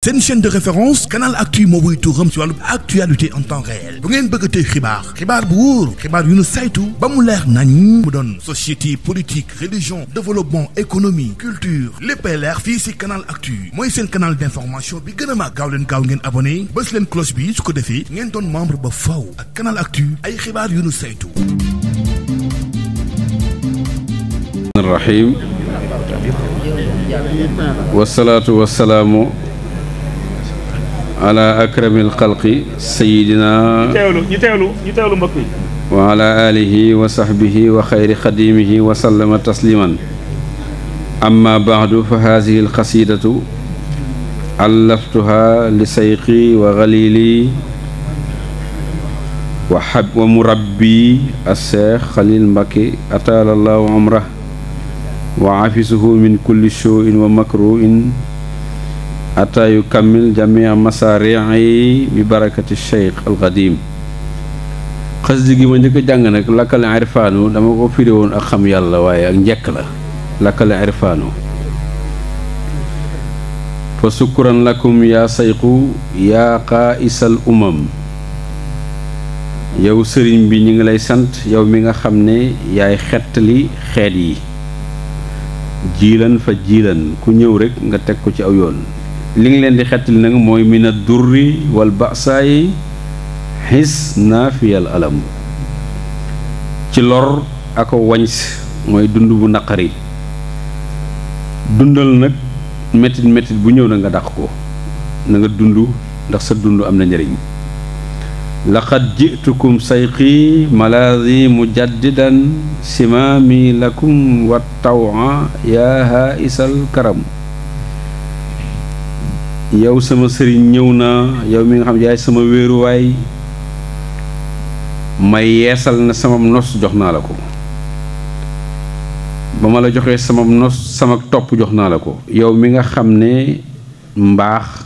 C'est une chaîne de référence Canal Actu moo wuy tuuram ci wàllu actualité en temps réel bu ngeen bëgg tey xibaar bu wóor xibaar yu nu saytu ba mu leer nañ mu doon société politique religion développement économie culture léppay leer fii ci Canal Actu mooy seen canal d'information bi gën a mag gaaw ngeen abonné bës leen cloche bi su ko defee ngeen doon membre ba faw ak Canal Actu ay xibaar yu nu saytu. Rahim wasalaatu wasalaamu ala akramil xalqi sayidina ñu teewlu mbokk yi wa ala alihi wa sahbihi wa xayri xadimihi wa sallama tasliman amma baadu fa haadihi alxasidatu allaftuha li sayqi wa galili wa murabbi alcheikh Xalil Mbakke ataala allahu umrah wa afisuhu min kulli showin wa makruhin ata yukammil jamia masari'i bi barakati cheikh alqadim xasida gi ma njëkk a jàng nag lakkale irfaanu dama ko firi woon ak xam yàlla waaye ak njekk la lakkale irfaanu fa sukkuran lakum yaa sayqu yaa qaisal umam yow sëriñ bi ñu ngi lay sant yow mi nga xam ne yaay xettali xeet yi jiilan fa jiilan ku ñëw rek nga teg ko ci aw yoon li ngi leen di xettali nag mooy mina durri wal basaayi xis naafiyal alam ci lor ak wañs mooy dund bu naqari dundal nag métit bu ñëw na nga dàq ko na nga dund ndax sa dund am na njëriñ laqad jitukum sayqi malaadi mujaddidan simaami lakum wa tawa yaa haisal karam yow sama sëriñ ñëw na yow mi nga xam yaay sama wéeruwaay may yeesal na sama nos jox naa la ko ba ma la joxee sama nos sama topp jox naa la ko yow mi nga xam ne mbaax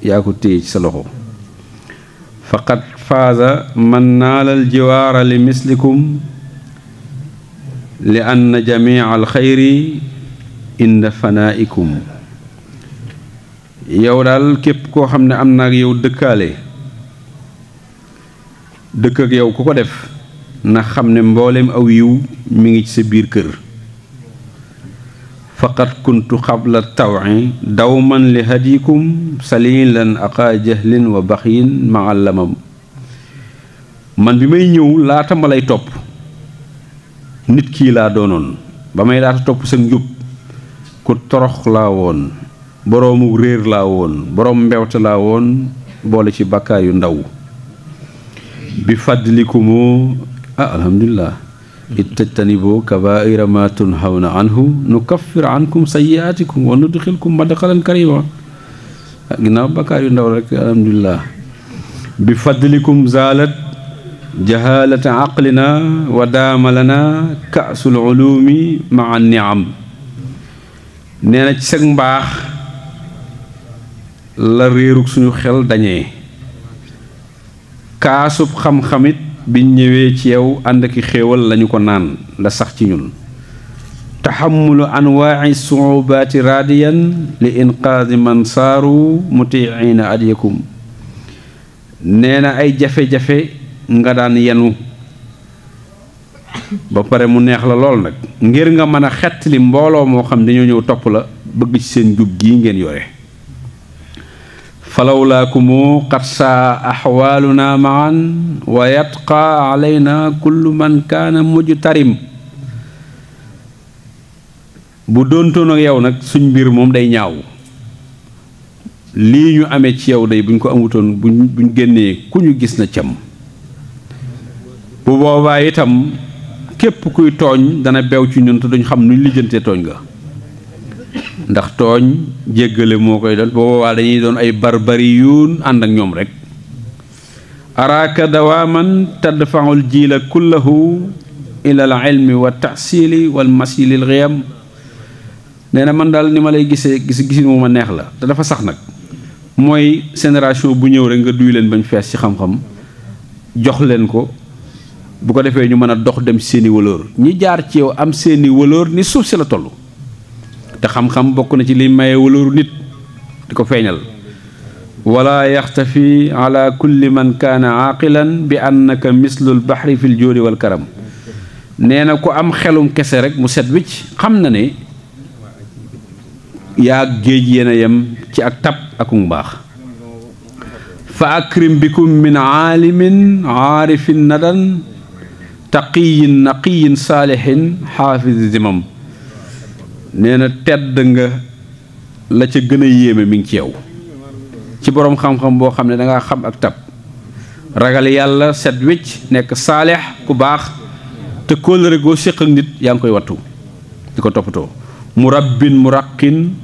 yaa ko téye ci sa loxo faqad faaza man naalal jiwaara li mislikum li anna jamia al xayri inda fanaikum yow daal képp koo xam ne am na ak yow dëkkaale dëkk ak yow ku ko def na xam ne mboolem aw yiw mi ngi ci sa biir kër faqad kuntu xabla tawi dawman li hadikum salilan aqaa jahlin wa baxyin maalamam man bi may ñëw laata ma lay topp nit kii laa doonoon ba may laata topp sa njub ku torox laa woon boroomu réer laa woon boroom mbewte laa woon boole ci bakkaar yu ndaw bi fadlikumu alhamdulilah ittajtanibu kabaira ma tunhawna anhu nukaffir ankum sayyiatikum wa nudxilkum madxalan karima ginnaaw bakkaar yu ndaw rek alhamdulilah bi fadlikum zalat jahalata aqlina wa daama lana kaasul ulumi maa niam nee na ci sag mbaax la réerug suñu xel dañee kaasub xam-xamit biñ ñëwee ci yow ànd ki xéewal lañu ko naan la sax ci ñun taxamulu anwaai suubaati raadiyan li inqaadi man saaru mutiina adyakum nee na ay jafe-jafe nga daan yenu ba pare mu neex la lool nag ngir nga mën a xettali mbooloo moo xam dañoo ñëw topp la bëgg ci seen jub gii ngeen yore falawlaakumu qad saa axwaaluna maan wa yatqa alayna kullu man kaana mujtarim bu doontoon ak yow nag suñ mbir moom day ñaaw lii ñu amee ci yow day buñ ko amutoon buñ génnee ku ñu gis na cam bu boobaa itam képp kuy tooñ dana bew ci ñun te duñ xam nuñ lijjantee tooñ ga ndax tooñ jéggale moo koy dal boobaa dañuy doon ay barbariyuun ànd ak ñoom rek araaka dawaaman tadfaul jiila kullahu ila al ilmi wa tahsili wal masili al xiyam nee na man daal ni ma lay gisin mu ma neex la te dafa sax nag mooy génération bu ñëw rek nga duy leen bañ fees ci xam-xam jox leen ko bu ko defee ñu mën a dox dem seeni wëlóor ñi jaar ci yow am seeni wëlóor ni suuf si la toll te xam-xam bokk na ci li maye wëlóoru nit di ko feeñal wala yaxtafi ala kulli man kaana aaqilan bi annaka mislul baxri fil jóori wal karam nee na ku am xelum kese rek mu set wicc xam na ne yaa géej yéen a yem ci ak tab ak mbaax fa akrim bikum min aalimin aarifin nadan taqiyin naqiyin saalihin xaafisi zimam nee na tedd nga la ca gën a yéeme mi ngi ci yow ci boroom xam-xam boo xam ne dangaa xam ak tab ragal yàlla set wicc nekk saalix ku baax te kóllëre goo séq ak nit yaa ngi koy wattu di ko toppatoo murabbin muraqin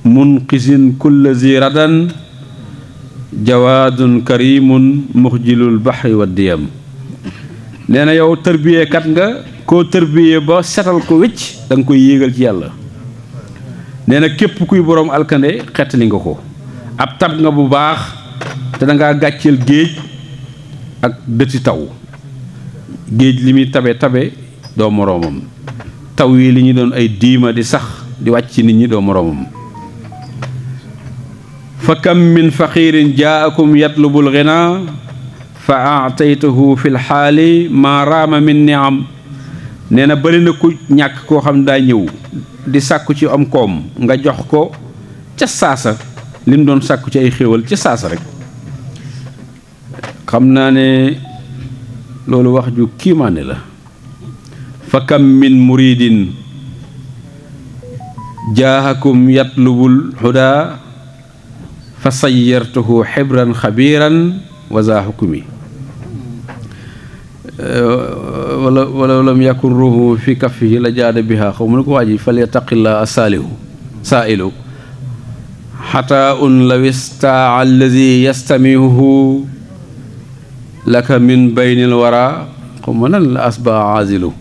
munqisin kulla zi radan jawaadun karimun muxjilul baxri wa diyam nee na yow tërbiyee kat nga koo tërbiyee ba setal ko wicc da nga koy yéegal ci yàlla nee na képp kuy boroom alkande xettali nga ko ab tab nga bu baax te dangaa gàcceel géej ak dëti taw géej li muy tabe doo moroomam taw yi li ñu doon ay diima di sax di wàcc ci nit ñi doo moroomam fa kam min faqiirin jaakum yatlubul ghina fa aataytahu fi lxaali maa raama min niam nee na bëri na ku ñàkk koo xam daa ñëw di sàkku ci am koom nga jox ko ca saasa li mu doon sàkku ci ay xéewal ca saasa rek xam naa ne loolu wax ju kiimaane la fa kam min muridin jaahakum yatlubul huda fa sayyartuhu xibran xabiran wa za xukmi wala lam yakun ruuhu fi kaffihi la jaada biha xaw mu ne ko waa ji fal yattaqillaa asaalihu saailu xataa un law istaa allazi yastamihuhu laka min baynil wara xaw ma nan la asba azilu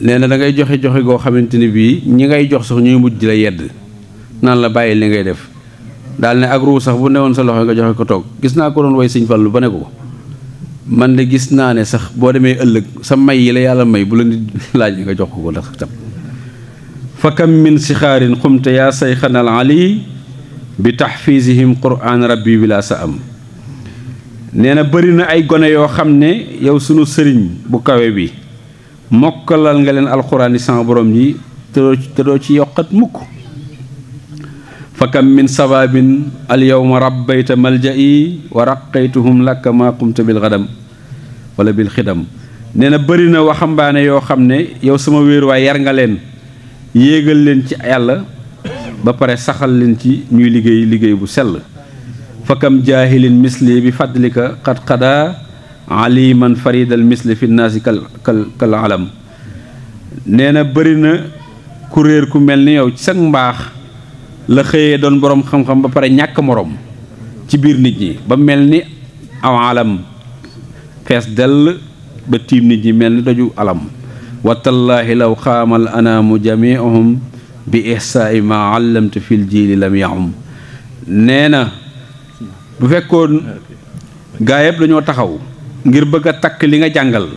nee na da ngay joxe goo xamante ni bii ñi ngay jox sax ñuy mujj di la yedd naan la bàyyi li ngay def daal ne ak ruu sax bu newoon sa loxo nga joxe ko toog gis naa ko doon way Sëñ Fallu ba ne ko man de gis naa ne sax boo demee ëllëg sa may yi la yàlla may bu la nit laaj nga jox ko ndax tam fa kam min sixaarin xumte yaa sayxanal ali bi taxfiisihim quraan rabbi bila sa am nee na bëri na ay gone yoo xam ne yow sunu sëriñ bu kawe bi mokkalal nga leen alxuraan yi sama borom ji te doo ci yokkat mukk fa kam min sababin al yawma rabbayta malja'i wa raqaytuhum laka ma qumta bil xadam wala bil xidam nee na bëri na waxambaane yoo xam ne yow sama wéeruwaay yar nga leen yéegal leen ci yàlla ba pare saxal leen ci ñuy liggéey bu sell fa kam jaahilin misli bi fadlika qad qada aliman faridal misli fi naasi kal alam nee na bëri na ku réer ku mel ni yow ci sag mbaax la xëyee doon boroom xam-xam ba pare ñàkk moroom ci biir nit ñi ba mel ni aw alam fees dell ba tiim nit ñi mel ni doju alam watallaahi law xaamal anaamu jamiuhum bi ihsaai ma allamte fil jiili lam yaum nee na bu fekkoon gaa yëpp dañoo taxaw ngir bëgg a takk li nga jàngal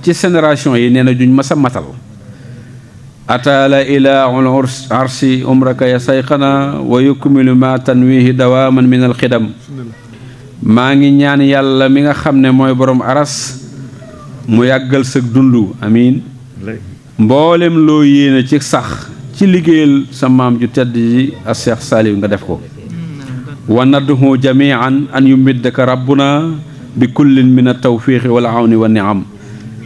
ci génération yi nee na duñ masa matal ataala ilaahul arsi umraka ya sayxana wa yukmilu ma tanwihi dawaaman min alxidam maa ngi ñaan yàlla mi nga xam ne mooy borom aras mu yàggal sa dund amiin mboolem loo yéene ci sax ci liggéeyal sa maam ju tedd ji a Cheikh Saliou nga def ko wa nadduhu jamian an yumiddaka rabbuna bi kullin min at-tawfiqi wal awni wa niam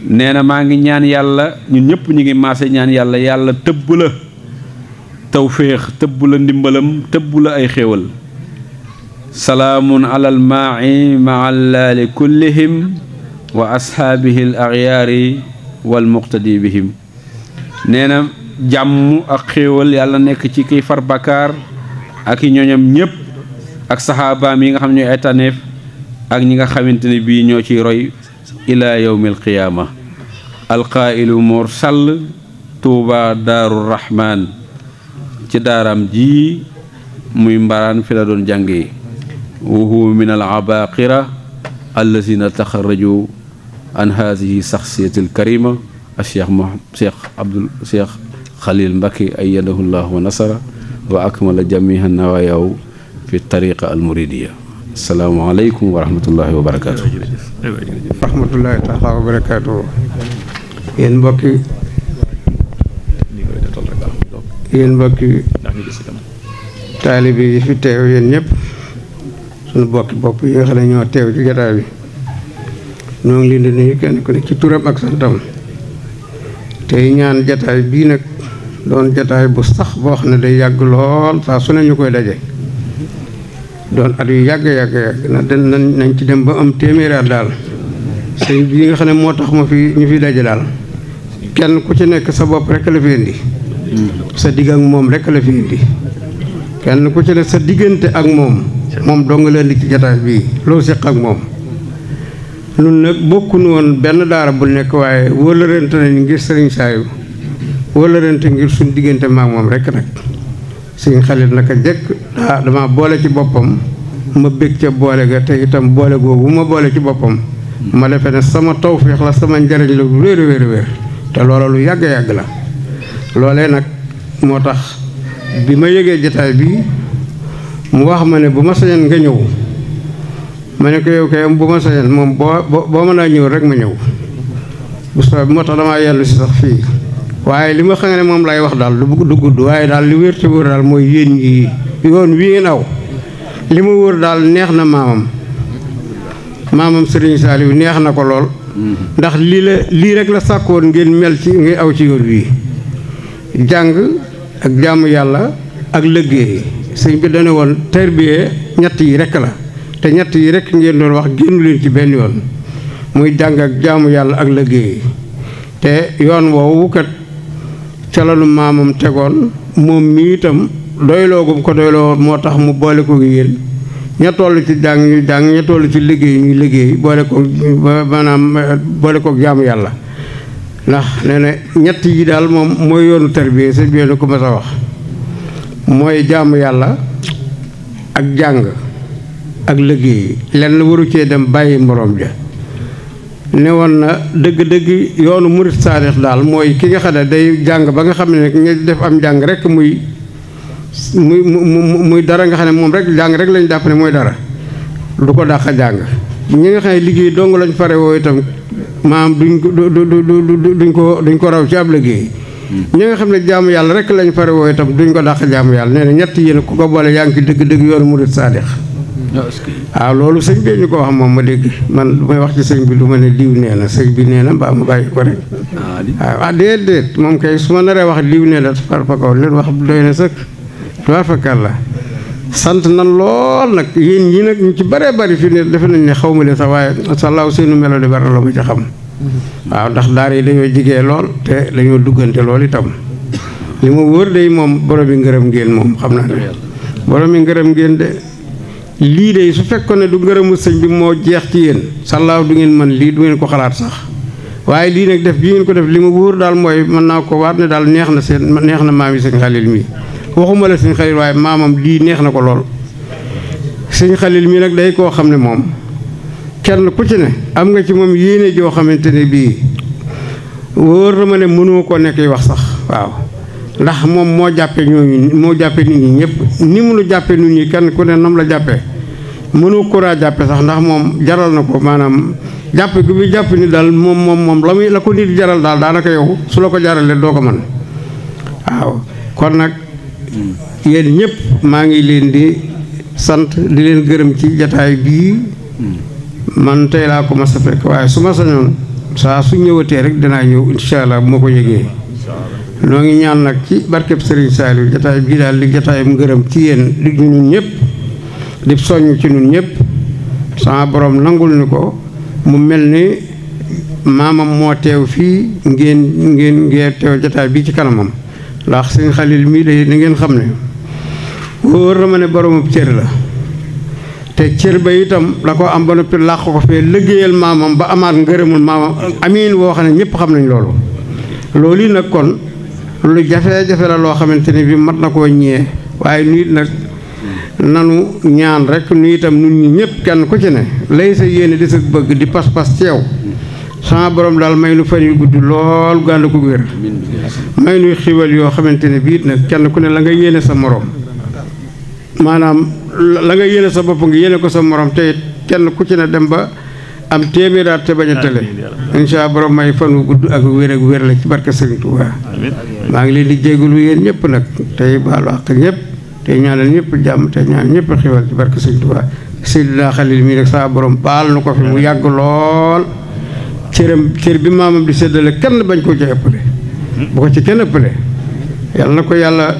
nee na maa ngi ñaan yàlla ñun ñëpp ñu ngi maase ñaan yàlla yàlla tëbb la tawféex tëbb la ndimbalam tëbb la ay xéewal salaamun alal maa'i ma'allaali kullihim wa ashaabihi al axyaari wal muqtadi bihim nee na jàmm ak xéewal yàlla nekk ci kiy far bakkaar ak i ñooñam ñëpp ak saxaabaam yi nga xam ñooy ay tànneef ak ñi nga xamante ne bii ñoo ciy roy ila yawmil qiyaama alqaa'ilu Mor Sall Touba Daaru Rahman ci daaram ji muy mbaraan fi la doon jàngee wa huwa min al abaaqira allazina taxarraju an haadihi saxsiyatil karima cheikh Khalil Mbacké ayyadahu llah wa nasara wa akmala jamiha nawaayahu fi tariqa al muridiya. assalaamu aleykum wa rahmatullahi wa barakaatu. rahmatullahi taala wa barakaatu. yéen mbokki taalibe yi fi teew yéen ñëpp suñu bokki bopp yi nga xam ne ñoo teew ci jotaay bi ñoo ngi leen di nuyu kenn ku ne ci turam ak santam tey ñaan jotaay bii nag doon jotaay bu sax boo xam ne day yàgg lool saa su ne ñu koy daje doon at yu yàgg na nañ ci dem ba am téeméeri at daal sëñ bii nga xam ne moo tax ñu fi daje daal kenn ku ci nekk sa bopp rek la fi indi sa digg ak moom rek la fi indi kenn ku ci ne sa diggante ak moom dong leen di ci jotaay bii loo seq ak moom nun nag bokkuñu woon benn daara bu nekk waaye wóolarante nañ ngir sëriñ Saliou wóolarante ngir suñ diggante maak moom rek nag sëriñ Xalil naka jekk dama boole ci boppam ma bég ca boole ga te itam boole googu ma boole ci boppam ma defe ne sama tawféex la sama njariñ la wér te loola lu yàgg la loolee nag moo tax bi ma yëgee jotaay bi mu wax ma ne bu ma sañoon nga ñëw ma ne ko yow kay bu ma sañoon moom boo mën a ñëw rek ma ñëw bu soobee moo tax damaa yellu si sax fii waaye li ma xam ne moom lay wax daal du gudd waaye daal li wér te wóor daal mooy yéen ñi yoon wi ngeen aw li ma wóor daal neex na maamam Serigne Saliou neex na ko lool ndax lii rek la sàkkoon ngeen mel ci ngay aw ci yoon wi jàng ak jaamu yàlla ak liggéey sëñ bi dana woon tarbiyee ñett yi rek la te ñett yi rek ngeen doon wax génnu leen ci benn yoon muy jàng ak jaamu yàlla ak liggéey te yoon woowu kat ca la nu maamam tegoon moom mi itam doyloogum ko doyloo moo tax mu boole ko yéen ña toll ci jàng ñu jàng ña toll ci liggéey ñuy liggéey boole ko jaamu yàlla ndax nee na ñett yi daal moom mooy yoonu tarbiya sa biir ko mas a wax mooy jaamu yàlla ak jàng ak liggéey lenn waru cee dem bàyyi moroom ja ne woon na dëgg-dëgg yoonu murit saadix daal mooy ki nga xam ne day jàng ba nga xam ne nga def am jàng rek muy dara nga xam ne moom rek jàng rek lañ jàpp ne mooy dara du ko dàq jàng ñi nga xam ne liggéey dong lañ fare woo itam maam duñ ko raw ci ab liggéey ñi nga xam ne jaamu yàlla rek lañ fare woo itam duñ ko dàq jaamu yàlla nee na ñett yéen ku ko boole yaa ngi ci dëgg-dëgg yoonu murit saadix waaw loolu sëñ bi ñu ko wax moom ma dégg man lu may wax ci sëñ bi lu ma ne diw nee na sëñ bi nee na mbaa ma bàyyi ko rek waaw déedéet moom kay su ma naree wax diw nee na far fa kaw leen wax doy na sëkk tubaar fakal la sant nan lool nag yéen ñi nag ñu ci bëree bëri fi ne defe nañ ne xaw ma leen sax waaye sallaaw seenu melo di bari la ma ci xam waaw ndax daara yi dañoo jigee lool te dañoo duggante lool itam li ma wóor day moom borom yi ngërëm ngeen moom xam naa ne borom yi ngërëm ngeen de lii de su fekkoon ne du ngërëmu sëñ bi moo jeex ci yéen sallaaw du ngeen mën lii du ngeen ko xalaat sax waaye lii nag def gi ngeen ko def li ma wóor daal mooy mën naa ko waat ne daal neex na maam yi sëñ Xalil mi waxuma la sëñ Xalil waaye maamam lii neex na ko lool sëñ Xalil mi nag day koo xam ne moom kenn ku ci ne am nga ci moom yéene joo xamante ne bii wóor na ma ne mënoo koo nekk wax sax waaw ndax moom moo jàppee nit ñi ñëpp ni mu nu jàppee nit ñi kenn ku ne nam la jàppee mënoo ko raa jàppe sax ndax moom jaral na ko maanaam jàppe gu bi jàpp ni daal moom la ko nit jaral daal daanaka yow su la ko jaralee doo ko mën waaw kon nag yéen ñëpp maa ngi leen di sant di leen gërëm ci jataay bii man tey laa ko mas a fekk waaye su ma sañoon saa su ñëwatee rek dinaa ñëw incha allah bu ma ko yëgee noo ngi ñaan nag ci barkeb Serigne Saliou jataay bii daal di jataayam ngërëm ci yéen di ñun ñëpp di soññ ci ñun ñëpp sama borom nangul ni ko mu mel ni maamam moo teew fii ngeen teew jataay bii ci kanamam ndax sëñ Xalil mii de na ngeen xam ne wóor na ma ne boromub cër la te cër ba itam da ko am ba noppi làq ko fee liggéeyal maamam ba amaat ngërëmul maamam amiin woo xam ne ñëpp xam nañ loolu yi nag kon lu jafe-jafe la loo xamante ne bi mat na koo ñee waaye nuit nag nanu ñaan rek nu itam nun ñi ñëpp kenn ku ci ne lay sa yéene di sa bëgg di pas-pas ci yow sama borom daal may nu fan yu gudd lool gànd ko wér may nuy xiwal yoo xamante ne bii nag kenn ku ne la nga yéene sa morom maanaam la nga yéene sa bopp nga yéene ko sa morom te kenn ku ci ne dem ba am téeméeraat te bañ a tële insha borom may fan wu gudd ak wér la ci barke Sëriñ Tuubaa maa ngi leen di jégalu yéen ñëpp nag tey baalu àq ñëpp tey ñaanal ñëpp jàmm tey ñaanal ñëpp xéwal ci barke Sëriñ Tuubaa Seydina Xalil mii nag saa borom baal nu ko fi mu yàgg lool cër bi maamam di séddale kenn bañ ko ci ëppale bu ko ci kenn ëppale yàlla na ko yàlla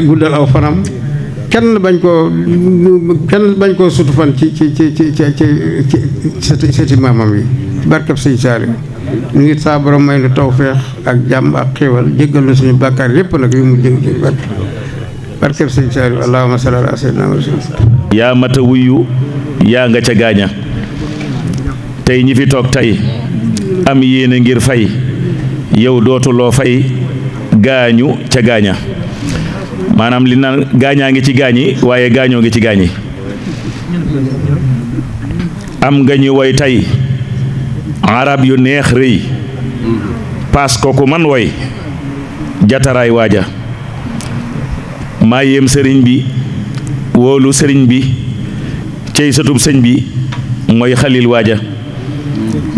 guddal aw fanam kenn bañ koo sutu fan ci seti maamam yi ci barkeb Sëñ Saaliw ñu ngi saa borom may nu tawfeex ak jàmm ak xéwal jéggal na suñu bàkkaar yépp nag yu mu jëng ci barkeb Sëñ Saaliw allahumma salli ala sayyidina Muhammad yaa mata wuyu yaa nga ca gaaña tey ñi fi toog tey am yéene ngir fay yow dootuloo fay gaañu ca gaaña maanaam li naan gaañaa ngi ci gaañi waaye gaañoo ngi ci gaañi am nga ñu woy tey arab yu neex rëy paas ko ku man woy jataraay waaja maa yéem sëriñ bi wóolu sëriñ bi cey satub sëñ bi mooy xalil waaja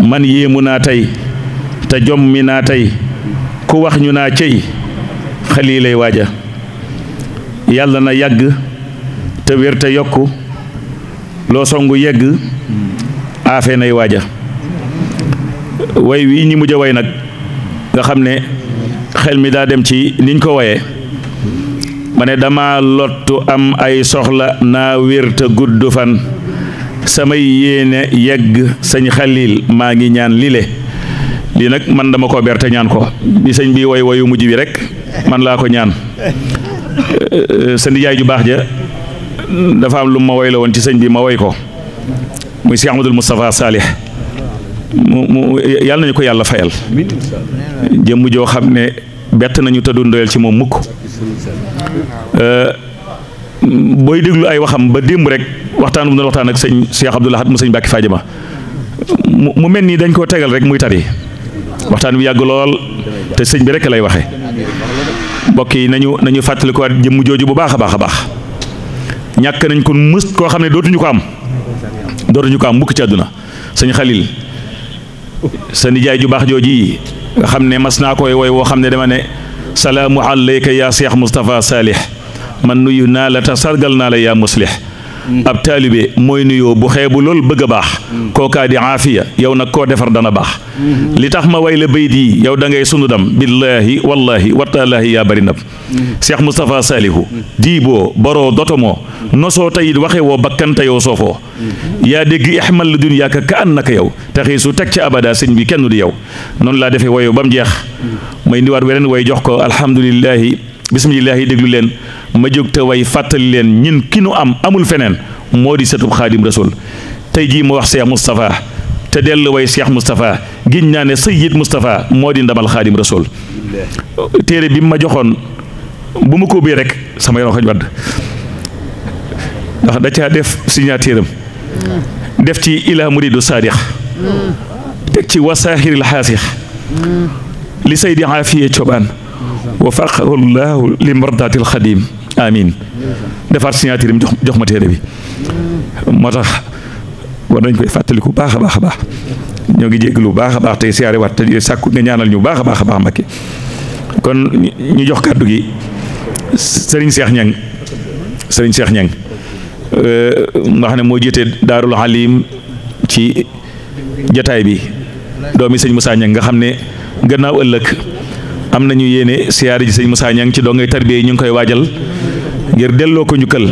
man yéemu naa tey te jommi naa tey ku wax ñu naa cey xalilay waaja yàlla na yàgg te wér te yokku loo songu yegg aafe nay waaja way wi ñi mujj a way nag nga xam ne xel mi daa dem ci niñ ko wayee ma ne dama lottu am ay soxla naa wér te gudd fan samay yéene yegg sëñ Xalil maa ngi ñaan lile lii nag man dama ko berte ñaan ko bi sëñ bi woy woyu mujj bi rek man laa ko ñaan sa nijaay ju baax ja dafa am lu ma woy la woon ci sëñ bi ma woy ko muy Cheikh Ahmadul Moustapha Salih mu yàlla nañu ko yàlla fayal jëmm joo xam ne bett nañu te du doyal ci moom mukk booy déglu ay waxam ba démb rek waxtaan bu doon waxtaan ak sëñ Cheikh Abdoul Ahad mu sëñ Mbàkke Fadima mu mel nii dañ koo tegal rek muy tari waxtaan wi yàgg lool te sëñ bi rek lay waxe mbokk yi nañu fàttalikuwaat jëmm jooju bu baax a baax a baax ñàkk nañ ko mës koo xam ne dootuñu ko am mukk ci àdduna sëñ Xalil sa nijaay ju baax jooji yi nga xam ne mas naa koy woy woo xam ne dama ne salaamu alayka yaa Cheikh Moustapha Salih man nuyu naa la te sargal naa la yaa muslih ab taalibe mooy nuyoo bu xeebu lool bëgg a baax kookaa di aafiya yow nag koo defar dana baax li tax ma way la bayt yi yow da ngay sunu dam billaahi wallaahi wataalaahi yaa bari ndam Cheikh Moustapha Salihu diiboo boroo dotomoo nosoo tayit waxe woo bakkante yow soofoo yaa dégg ixmal la duniyaaka ka annaka yow taxii su teg ca abada sëñ bi kenn du yow noonu laa defee woyu ba mu jeex may ndiwaat weneen way jox ko alhamdulillahi bismillahi déglu leen ma jóg te way fàttali leen ñun ki nu am amul feneen moo di sëtub xaadim rasul tey jii mu wax Cheikh Moustapha te dellu way Cheikh Moustapha giñ naa ne Sayyid Moustapha moo di ndamal xaadim rasul téere bi ma joxoon bu ma ko ubbee rek sama yoon xoj wadd ndax da caa def signature am def ci ila muridu saadix teg ci wasaaxiril xaasix li saydi aafiye cobaan wa faqahu llahu li mardaatil xadim amin defaat signature am jox ma téere bi moo tax war nañ koy fàttaliku baax a baax a baax ñoo ngi jégg lu baax a baax tey siyaare waat te sàkku nga ñaanal ñu baax a baax a baax Mbakke kon ñu jox kàddu gi sëriñ Cheikh Ñang nga xam ne moo jiite Daarul Alim ci jataay bi doomi sëñ Moussa Ñang nga xam ne gannaaw ëllëg am nañu yéene siyaare ji sëñ Moussa Ñang ci doo ngay tarbiya yi ñu ngi koy waajal ngir delloo ko njukkal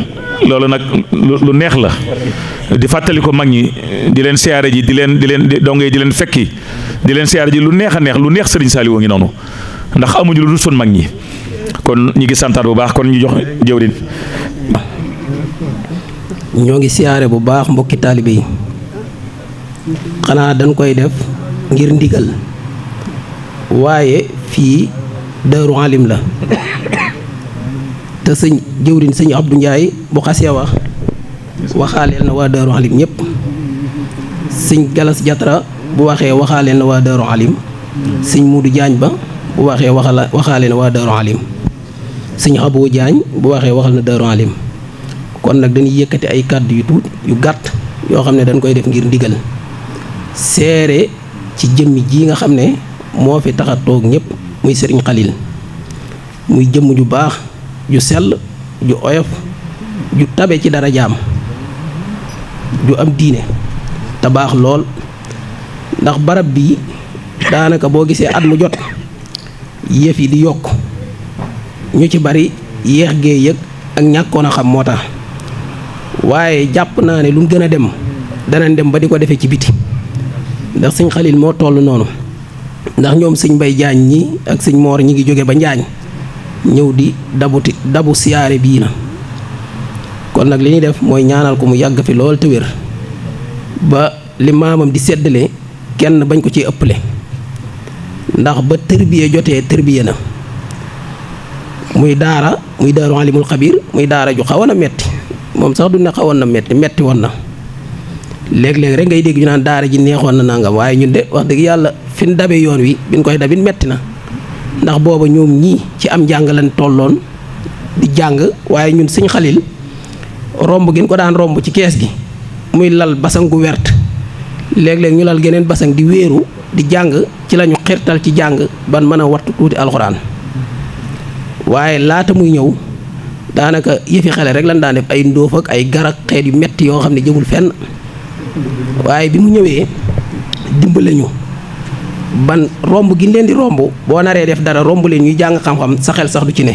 loolu nag lu neex la di fàttali ko mag ñi di leen siyaare ji di leen dongee di leen fekki di leen siyaare ji lu neex a neex lu neex sëriñ Saliou ngi noonu ndax amuñu lu dul sun mag ñi kon ñu ngi santaat bu baax kon ñu jox jëwrin ñoo ngi siyaare bu baax mbokki taalibe yi xanaa dañ koy def ngir ndigal waaye fii Daaru Alim la te sëñ jëwrin sëñ Abdou Ndiaye bu xasee waxaaleel na waa Daaru Alim ñëpp sëñ Galas Jatra bu waxee waxaaleel na waa Daaru Alim sëñ Muudu Jaañ ba bu waxee waxaale na waa Daaru Alim sëñ Abou Jaañ bu waxee waxal na Daaru Alim kon nag dañuy yëkkati ay kàddu yu tuut yu gàtt yoo xam ne dañ koy def ngir ndigal seere ci jëmmi ji nga xam ne moo fi tax a toog ñëpp muy sëriñ Xalil muy jëmm ju baax ju sell ju oyof ju tabe ci dara jaam ju am diine te baax lool ndax barab bii daanaka boo gisee at mu jot yëf yi di yokk ñu ci bari yéex gee yëg ak ñàkkoon a xam moo tax waaye jàpp naa ne lu mu gën a dem danañ dem ba di ko defee ci biti ndax sëñ Xalil moo toll noonu ndax ñoom sëñ Mbay Jaañ ñi ak sëñ Moor ñi ngi jóge ba Njaañ ñëw di dabu siyaare bii na kon nag li ñuy def mooy ñaanal ko mu yàgg fi lool te wér ba li maamam di séddale kenn bañ ko ci ëpple ndax ba tërbiye jotee tërbiye na muy daaru alimul xabiir muy daara ju xawoon a metti moom sax du ne xawoon na metti woon na léeg-léeg rek ngay dégg ñu naan daara ji neexoon na nangam waaye ñun de wax dëgg yàlla fi ñu dabee yoon wi bi ñu koy dabin metti na ndax booba ñoom ñii ci am jàng lañ tolloon di jàng waaye ñun sëñ Xalil romb gi ñu ko daan romb ci kees gi muy lal basang gu wert léeg-léeg ñu lal geneen basang di wéeru di jàng ci lañu xirtal ci jàng ban mën a wattu tuuti alxuraan waaye laata muy ñëw daanaka yëfi xale rek lañ daan def ay ndóof ak ay garak xeet yu metti yoo xam ne jëmul fenn waaye bi mu ñëwee dimbale ñu ban romb gi leen di romb boo naree def dara romb leen ñuy jàng xam-xam sa xel sax du ci ne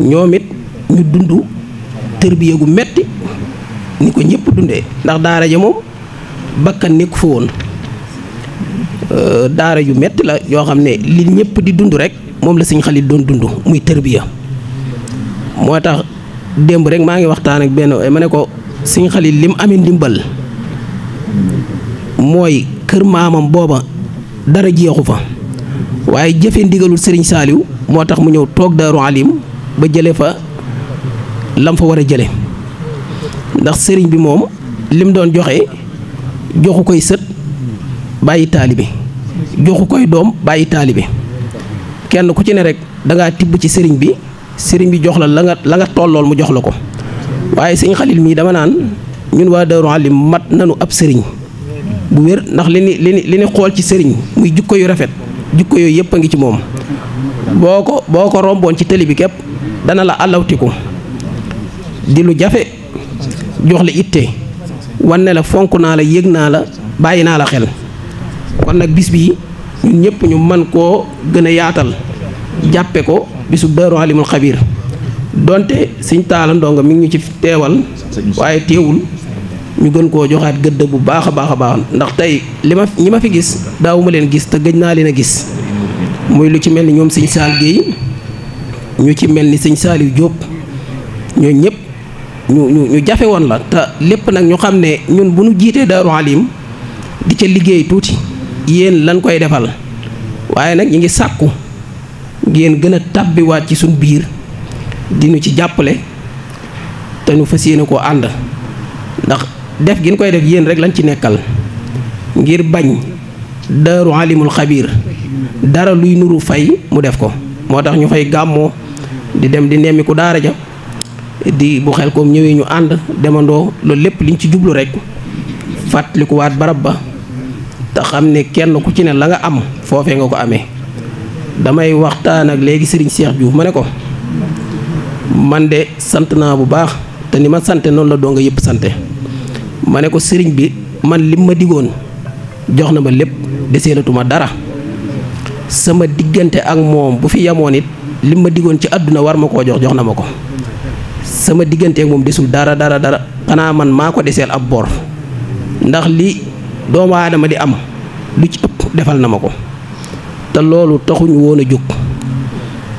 ñoom it ñu dund tërbiye gu metti ni ko ñëpp dundee ndax daara ja moom bakkan nekku fa woon daara yu metti la yoo xam ne li ñëpp di dund rek moom la sëñ Xalil doon dund muy tërbiya moo tax démb rek maa ngi waxtaan ak benn ma ne ko sëñ Xalil lim amee ndimbal mooy kër maamam booba dara jeexu fa waaye jëfe ndigalul sëriñ Saaliw moo tax mu ñëw toog Daaru Alim ba jële fa lam fa war a jële ndax sëriñ bi moom lim doon joxe joxu koy sët bàyyi taalibe joxu koy doom bàyyi taalibe kenn ku ci ne rek dangaa tibb ci sëriñ bi jox la la nga tollool mu jox la ko waaye sëñ Xalil mii dama naan ñun waa Daaru Alim mat nanu ab sëriñ bu wér ndax li ni xool ci sëriñ muy jukko yu rafet jukko yooyu yëpp a ngi ci moom boo ko romboon ci tëli bi képp dana la allawtiku di lu jafe jox la itte wanne la fonk naa la yëg naa la bàyyi naa la xel kon nag bis bii ñun ñëpp ñu man koo gën a yaatal jàppe ko bisu Daaru Alimul Xabiir donte Sëñ Taala Ndongo mi ngi ñu ci teewal waaye teewul ñu gën koo joxaat gëdd bu baax a baax a baax ndax tey ñi ma fi gis daawuma leen gis te gëj naa leen a gis muy lu ci mel ni ñoom Sëñ Saal Géey ñu ci mel ni Sëñ Saaliw Jóob ñoo ñëpp ñu jafe woon la te lépp nag ñu xam ne ñun bu ñu jiitee Daaru Alim di ca liggéey tuuti yéen lan koy defal waaye nag ñi ngi sàkku ngeen gën a tàbbiwaat ci suñ biir dinu ci jàppale te ñu fas yéene koo ànd ndax def gi ñu koy def yéen rek lañ ci nekkal ngir bañ Daaru Alimul Xabiir dara luy nuru fay mu def ko moo tax ñu fay gàmmoo di dem di nemmiku daara ja di bu xel koom ñëwee ñu ànd demandoo loolu lépp liñ ci jublu rek fàttalikuwaat barab ba te xam ne kenn ku ci ne la nga am foofee nga ko amee damay waxtaan ak léegi Serigne Cheikh Diouf ma ne ko man de sant naa bu baax te ni ma sante noonu la doo nga yëpp sante ma ne ko sëriñ bi man lim ma digoon jox na ma lépp deseelatuma dara sama diggante ak moom bu fi yamoon it lim ma digoon ci àdduna war ma koo jox na ma ko sama diggante ak moom desul dara xanaa man maa ko deseel ab bor ndax li doomu aadama di am lu ci ëpp defal na ma ko te loolu taxuñu woon a jóg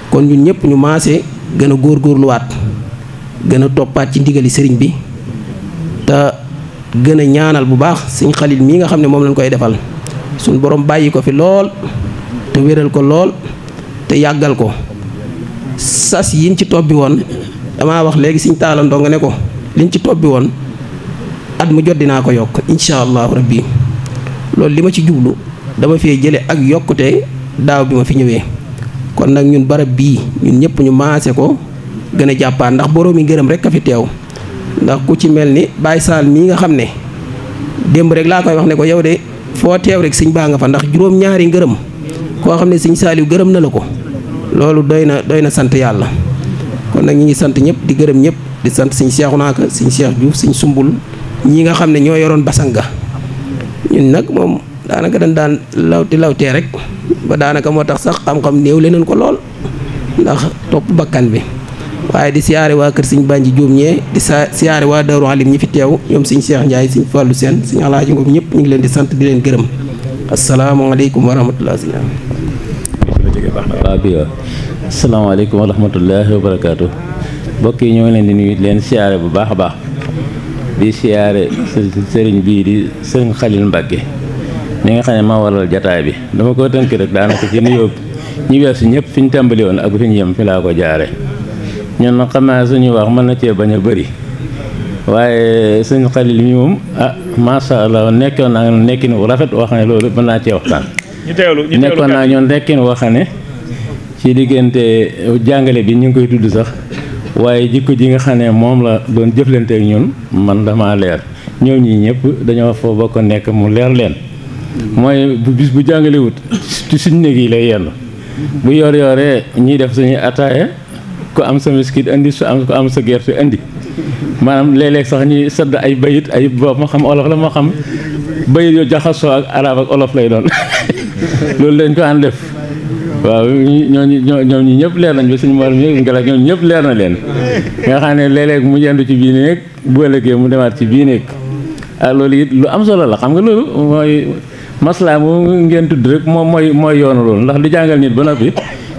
kon ñun ñëpp ñu maase gën a góorgóorluwaat gën a toppaat ci ndigali sëriñ bi te gën a ñaanal bu baax Sëñ Xalil mii nga xam ne moom lañ koy defal suñ borom bàyyi ko fi lool te wéral ko lool te yàggal ko sas yiñ ci tobbi woon damaa wax léegi Sëñ Taala Ndongo ne ko liñ ci tobbi woon at mu jot dinaa ko yokk incha allahu rabbi loolu li ma ci jublu dama fee jële ak yokkute daaw bi ma fi ñëwee kon nag ñun barab bii ñun ñëpp ñu maase ko gën a jàppaat ndax boroomi ngërëm rek a fi teew ndax ku ci mel ni Baye Sall mii nga xam ne démb rek laa koy wax ne ko yow de foo teew rek sëñ baa nga fa ndax juróom-ñaari ngërëm koo xam ne sëñ Saaliw gërëm na la ko loolu doy na sant yàlla. kon nag ñi ngi sant ñëpp di gërëm ñëpp di sant sëñ Seexuna Ka sëñ Cheikh Diouf sëñ Sumbul ñii nga xam ne ñoo yoroon basanga ñun nag moom daanaka dañ daan lawtee rek ba daanaka moo tax sax xam-xam néew leneen ko lool ndax topp bakkan bi waaye di siyaare waa kër sëñ Banji Jóob ñee di siyaare waa Daaru Alim ñi fi teew ñoom sëñ Cheikh Ndiaye sëñ Fallou Sène sëñ Alaaji Ngom ñëpp ñu ngi leen di sant di leen gërëm asalaamaaleykum wa rahmatulah. asalaamaaleykum wa rahmatullahi wa barakaatu. mbokk yi ñoo ngi leen di nuyu leen siyaare bu baax a baax di siyaare sëriñ bii di sëriñ Xalil Mbàkke mi nga xam ne maa waral jataay bi dama ko tënk rek daanaka ci nuyoo ñi weesu ñëpp fi ñu tàmbali woon ak fi ñu yem fi laa ko jaare ñun nag xam naa suñu wax mën na cee bañ a bëri waaye sëriñ Xalil mi moom masha Allah nekkoon naa nekkin wu rafet wax ne loolu mën naa cee waxtaan nekkoon naa ñoon nekkin wax ne ci diggante jàngale bi ñu ngi koy tudd sax waaye jikko ji nga xam ne moom la doon jëflante ak ñun man dama leer ñoom ñii ñëpp dañoo fa bokk nekk mu leer leen mooy bu bis bu jàngale wut ci suñ néeg yi lay yenn bu yor yoree ñiy def suñuy ataaya ku am sa miskit indi su am ku am sa gerte indi maanaam léeg-léeg sax ñuy sëdd ay bayit ay boobu moo xam olof la moo xam bayit yoo jaxasoo ak arab ak olof lay doon loolu dañ ko an def waaw ñoom ñi ñëpp leer nañ ba suñu morom yi ngelaw ñoom ñëpp leer na leen nga xam ne léeg-léeg mu yendu ci bii néeg bu ëllëgee mu demaat ci bii néeg loolu it lu am solo la xam nga loolu mooy maslaa mu ngeen tudd rek moom mooy yoonu loolu ndax di jàngal nit ba noppi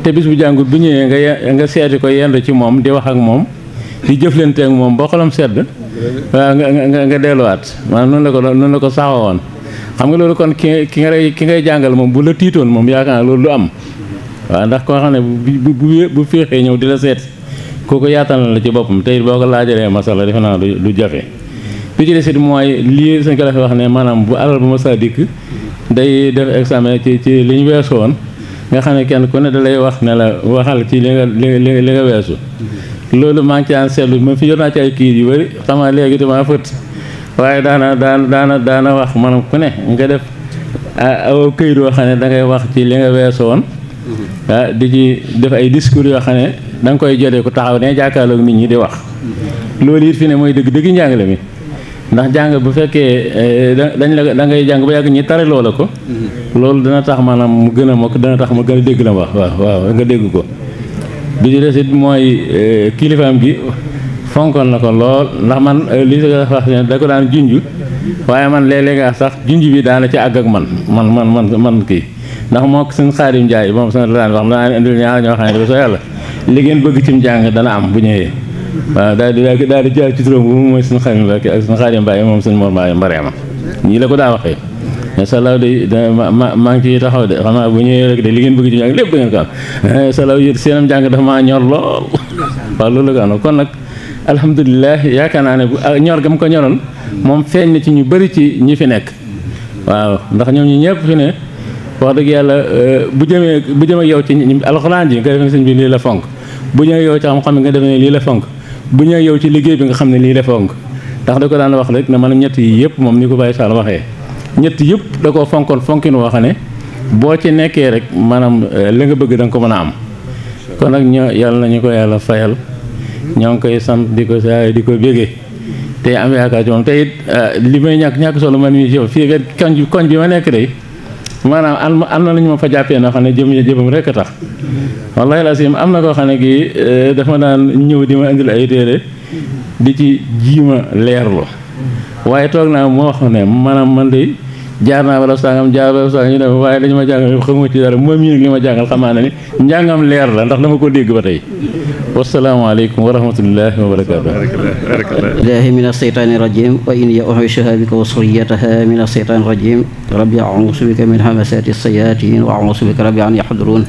te bis bu jàngut bu ñëwee nga seeti ko yendu ci moom di wax ak moom di jëflante ak moom boo xolam sedd waaw nga delluwaat maanaam noonu la ko saxoo woon xam nga loolu kon ki ngay jàngal moom bu la tiitoon moom yaakaar naa loolu du am waaw ndax koo xam ne bu féexee ñëw di la seet kooku yaatal na la ci boppam tey boo ko laajalee masala defe naa du jafe bi ci desit mooy lii suñ ko defee wax ne maanaam bu alal bu ma saa dikk day def examen ci li ñu weesu woon nga xam ne kenn ku ne da lay wax ne la waxal ci li nga weesu loolu maa ngi ci daan seetlu ma fi jot naa ci ay kii yu bëri xam nga léegi damaa fët waaye daana wax maanaam ku ne nga def aw këyit yoo xam ne da ngay wax ci li nga weesu woon di ci def ay discours yoo xam ne da nga koy jotee ku taxaw ne jàkkaarloog nit ñi di wax loolu it fi ne mooy dëgg njàngale mi ndax jàng bu fekkee da ngay jàng ba yàgg ñi tare loola ko loolu dana tax maanaam mu gën a mokk dana tax mu gën a dégg la wax waaw nga dégg ko bi ci des it mooy kilifaam gi fonkoon na ko lool ndax man li sa wax ne da ko daan junj waaye man léeg-léeg nga sax junj bi daana ci àgg ak man kii ndax moo ko suñ Xaadim Njaay moom suñu daan wax naa indil ñaar ñoo xam ne dafa soo yàlla li ngeen bëgg ci njàng dana am bu ñëwee waaw daal di jaar ci turam bu mooy suñu Xaadim Mbàkke ak suñu Xaadim Mbàkke moom suñu Mor Mbareema ñii la ko daa waxee mais salaw de maa ngi ciy taxaw de xam naa bu ñëwee rek de li ngeen bëgg ci njàng lépp da ngeen ko am salaw yéen seenam njàng dafa maa ñor lool waaw loolu la ko am kon nag alhamdulilah yaakaar naa ne bu ñor gam ko ñoroon moom feeñ na ci ñu bëri ci ñi fi nekk waaw ndax ñoom ñi ñëpp fi ne wax dëgg yàlla bu jëmee yow ci alxuraan ji nga def ne sëñ bi lii la fonk bu ñëwee yow ci xam-xam nga def ne lii la fonk bu ñëwee yow ci liggéey bi nga xam ne lii la fonk ndax da ko daan wax rek ne maanaam ñett yi yëpp moom ni ko Baye Sall waxee ñett yëpp da koo fonkoon fonkin woo xam ne boo ci nekkee rek maanaam li nga bëgg da nga ko mën a am kon nag yàlla nañu ko yàlla fayal ñoo ngi koy sant di ko saay di ko bégee te am yaakaar ci moom te it li may ñàkk solo man mii fii koñ bi ma nekk de maanaam am na lu ñu ma fa jàppee noo xam ne jëmam rek a tax wallahi lasim am na koo xam ne kii dafa daan ñëw di ma indil ay téere di ci jiima leerlu waaye toog naa moo wax ne maanaam man de jaar naa wala sangam ñu ne waaye dañu ma jàngal xamuma ci dara moom mii nag li ma jàngal xamaa na ni njàngam leer la ndax dama ko dégg ba tey wasalaamaaleykum wa rahmatullahi wa barakaatu billahi min asheytaani rajim wa in u'iizuha bika wa surriyataha min asheytaani rajim rabbi a'uuzu bika min hamasati sayatin wa a'uuzu bika rabbi an yahdurun